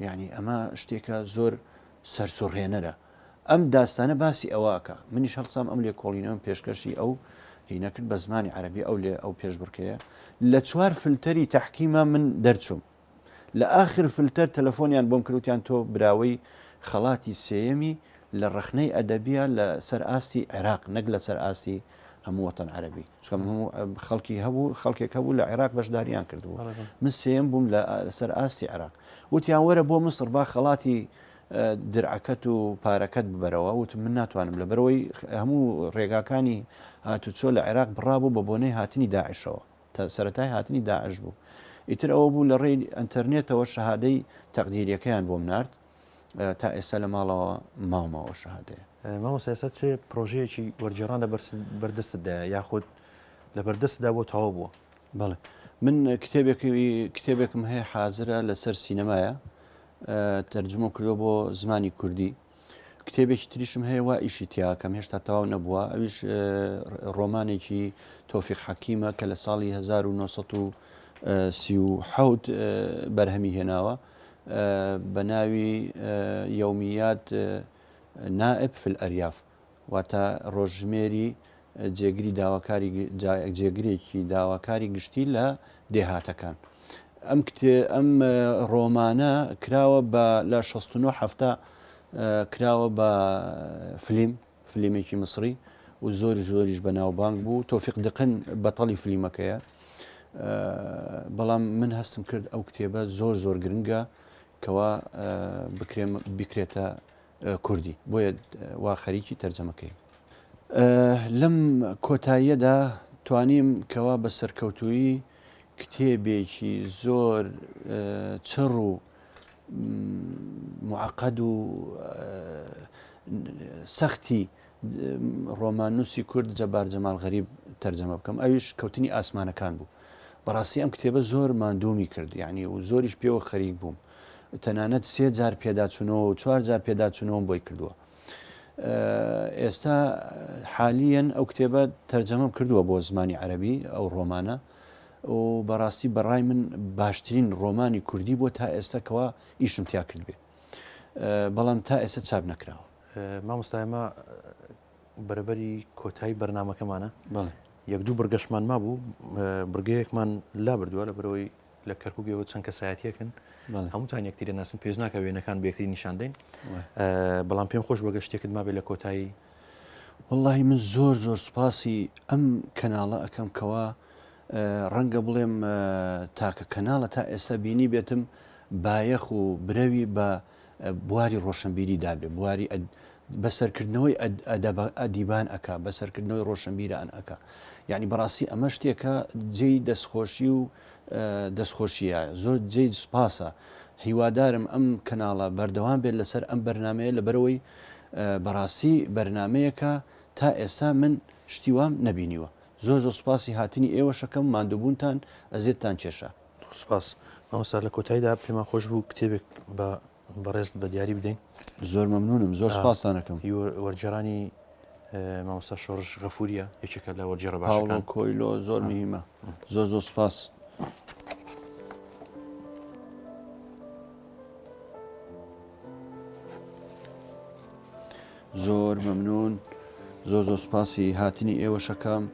یانی ئەمە شتێکە زۆر سەرسوڕهێنەرە. ئەم داستانە باسی ئەوە ئەکا. منیش هەڵسام ئەم لێکۆڵینەوەم پێشکەشی ئەو هینە کرد بە زمانی عەرەبی ئەو لێ ئەو پێشبڕکێیە. لە چوار فلتەری تەحکیما من دەرچووم. لە ئاخر فلتەر تەلەفۆنیان بۆم کرد وتیان تۆ براوەی خەڵاتی سێیەمی لە ڕەخنەی ئەدەبییە لە سەر ئاستی عێراق نەک لە سەر ئاستی هەموو وەتەن عەرەبی. چونکە من هەموو خەڵکی هەبوو خەڵکێک هەبوو لە عێراق بەشداریان کردبوو من سێم بووم لە سەر ئاستی عێراق وتیان وەرە بۆ مسڕ با خەڵاتی درعەکەت و پارەکەت ببەرەوە وتم من ناتوانم لە بەرەوەی هەموو ڕێگاکانی هاتوچۆ لە عێراق بڕابوو بە بۆنەی هاتنی داعشەوە سەتای هاتنی داعش بوو ئیتر ئەوە بوو لە ڕێی ئەتەرنێتەوە شەهادەی تەقدیریەکەیان بۆم نارد تا ئێستا لە ماڵەوە ماومە ئەو شەهادەیە. مامۆستا ئێستا چ پرۆژەیەکی وەرگێڕان لە بەردەستتدایە یاخود لە بەردەستدا بۆ تەواو بووە؟ بەڵێ من کتێبێکی کتێبێکم هەیە حازرە لەسەر سینەمایە تەرجمە کردووە بۆ زمانی کوردی کتێبێکی تریشم هەیە وا ئیشی تیاکەم هێشتا تەواو نەبووە ئەویش ڕۆمانێکی تۆفیق حەکیمە کە لە ساڵی 1937 بەرهەمی هێناوە بە ناوی یومیات نائب فی الاریاف واتە ڕۆژژمێری جێگری داواکاری جێگرێکی داواکاری گشتی لە دێهاتەکان. ئەم کتێ ئەم ڕۆمانە کراوە بە لە 69 هەفتە کراوە بە فلیم فلیمێکی میسری و زۆر زۆریش بەناوبانگ بوو تۆفیق دقن بەتەڵی فلیمەکەیە بەڵام من هەستم کرد ئەو کتێبە زۆر زۆر گرنگە کەوا بکرێم بکرێتە کوردی بۆیە وا خەریکی تەرجەمەکەی لەم کۆتاییەدا توانیم کەوا بە سەرکەوتویی کتێبێکی زۆر چڕ و معقد و سەختی ڕۆماننووسی کورد جەبار جەمال غەریب تەرجەمە بکەم ئەویش کەوتنی ئاسمانەکان بوو بەڕاستی ئەم کتێبە زۆر ماندوومی کرد یعنی و زۆریش پێوە خەریک بووم تەنانەت سێ جار پێداچوونەوە و چوار جار پێداچوونەوەم بۆی کردووە ئێستا حالیەن ئەو کتێبە تەرجەمەم کردووە بۆ زمانی عەربی ئەو ڕۆمانە و بەڕاستی بەڕای من باشترین ڕۆمانی کوردی بۆ تا ئێستا کەوا ئیشم تیا کردبێ بەڵام تا ئێستا چاپ نەکراوە. مامۆستا ئێمە بەرەبەری کۆتایی بەرنامەکەمانە یەک دوو بڕگەشمان مابوو بڕگەیەکمان لابردووە لە بەرەوەی لە کەرکک ئێوە چەند کەسایەتیەکن هەمووتان یەکتری ناسن پێش ناکە وێنەکان بێکتری نیشان دەین بەڵام پێم خۆش بەگە شتێکت مابێ لە کۆتایی وەڵاهی من زۆر زۆر سوپاسی ئەم کەناڵە ئەکەم کەوا ڕەنگە بڵێم تاکە کەناڵە تا ئێستا بینی بێتم بایەخ و برەوی بە بواری ڕۆشنبیری دابێ بواری بەسەرکردنەوەی ئەدیبان ئەک بەسەرکردنەوەی ڕۆشنبیران ئەک یعنی بەڕاستی ئەمە شتێکە جێی دەستخۆشی و دەستخۆشیە زۆر جێی سوپاسە هیوادارم ئەم کەناڵە بەردەوام بێت لەسەر ئەم بەرنمەیە لەبەرەوەی بەڕاستی بەرنامەیەکە تا ئێستا من شتی وام نەبینیوە زۆر زۆر سوپاسی هاتنی ئێوەشەکەم ماندووبوونتان ئەزێتتان کێشا. سوپاس مامۆستا لە کۆتاییدا پێمان خۆش بوو کتێبێک بە بەڕێزت بە دیاری بدەین. زۆر مەمنونم زۆر سوپاستان ئەکەم. هی وەرگێڕانی مامۆستا شۆڕش غەفوریە یەکێکە لە وەرگێڕە باشەکان. پاوڵۆ کۆیلۆ زۆر مهمە زۆر زۆر سوپاس. زۆر مەمنون زۆر زۆر سوپاسی هاتنی ئێوەشەکەم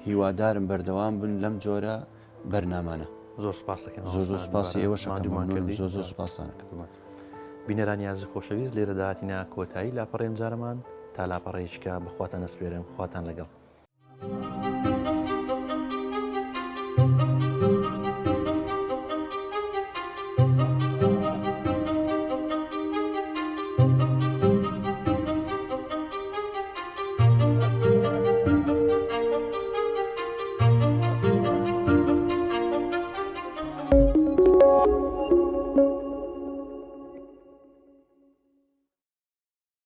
هیوادارم بەردەوام بن لەم جۆرە بەرنامانە. زۆر سوپاس دەکەین زۆر زۆر مامۆستا سوپاسی دووبارە ئێوەشەکەم ماندوومان مەمنونم کردی. زۆر زۆر سوپاستان ئەکەم. بینەرانی ئازیز خۆشەویست لێرەدا هاتینە کۆتایی لاپەڕەی ئەمجارەمان تا لاپەڕەیەکی کە بەخواتان ئەسپێرم خواتان لەگەڵ.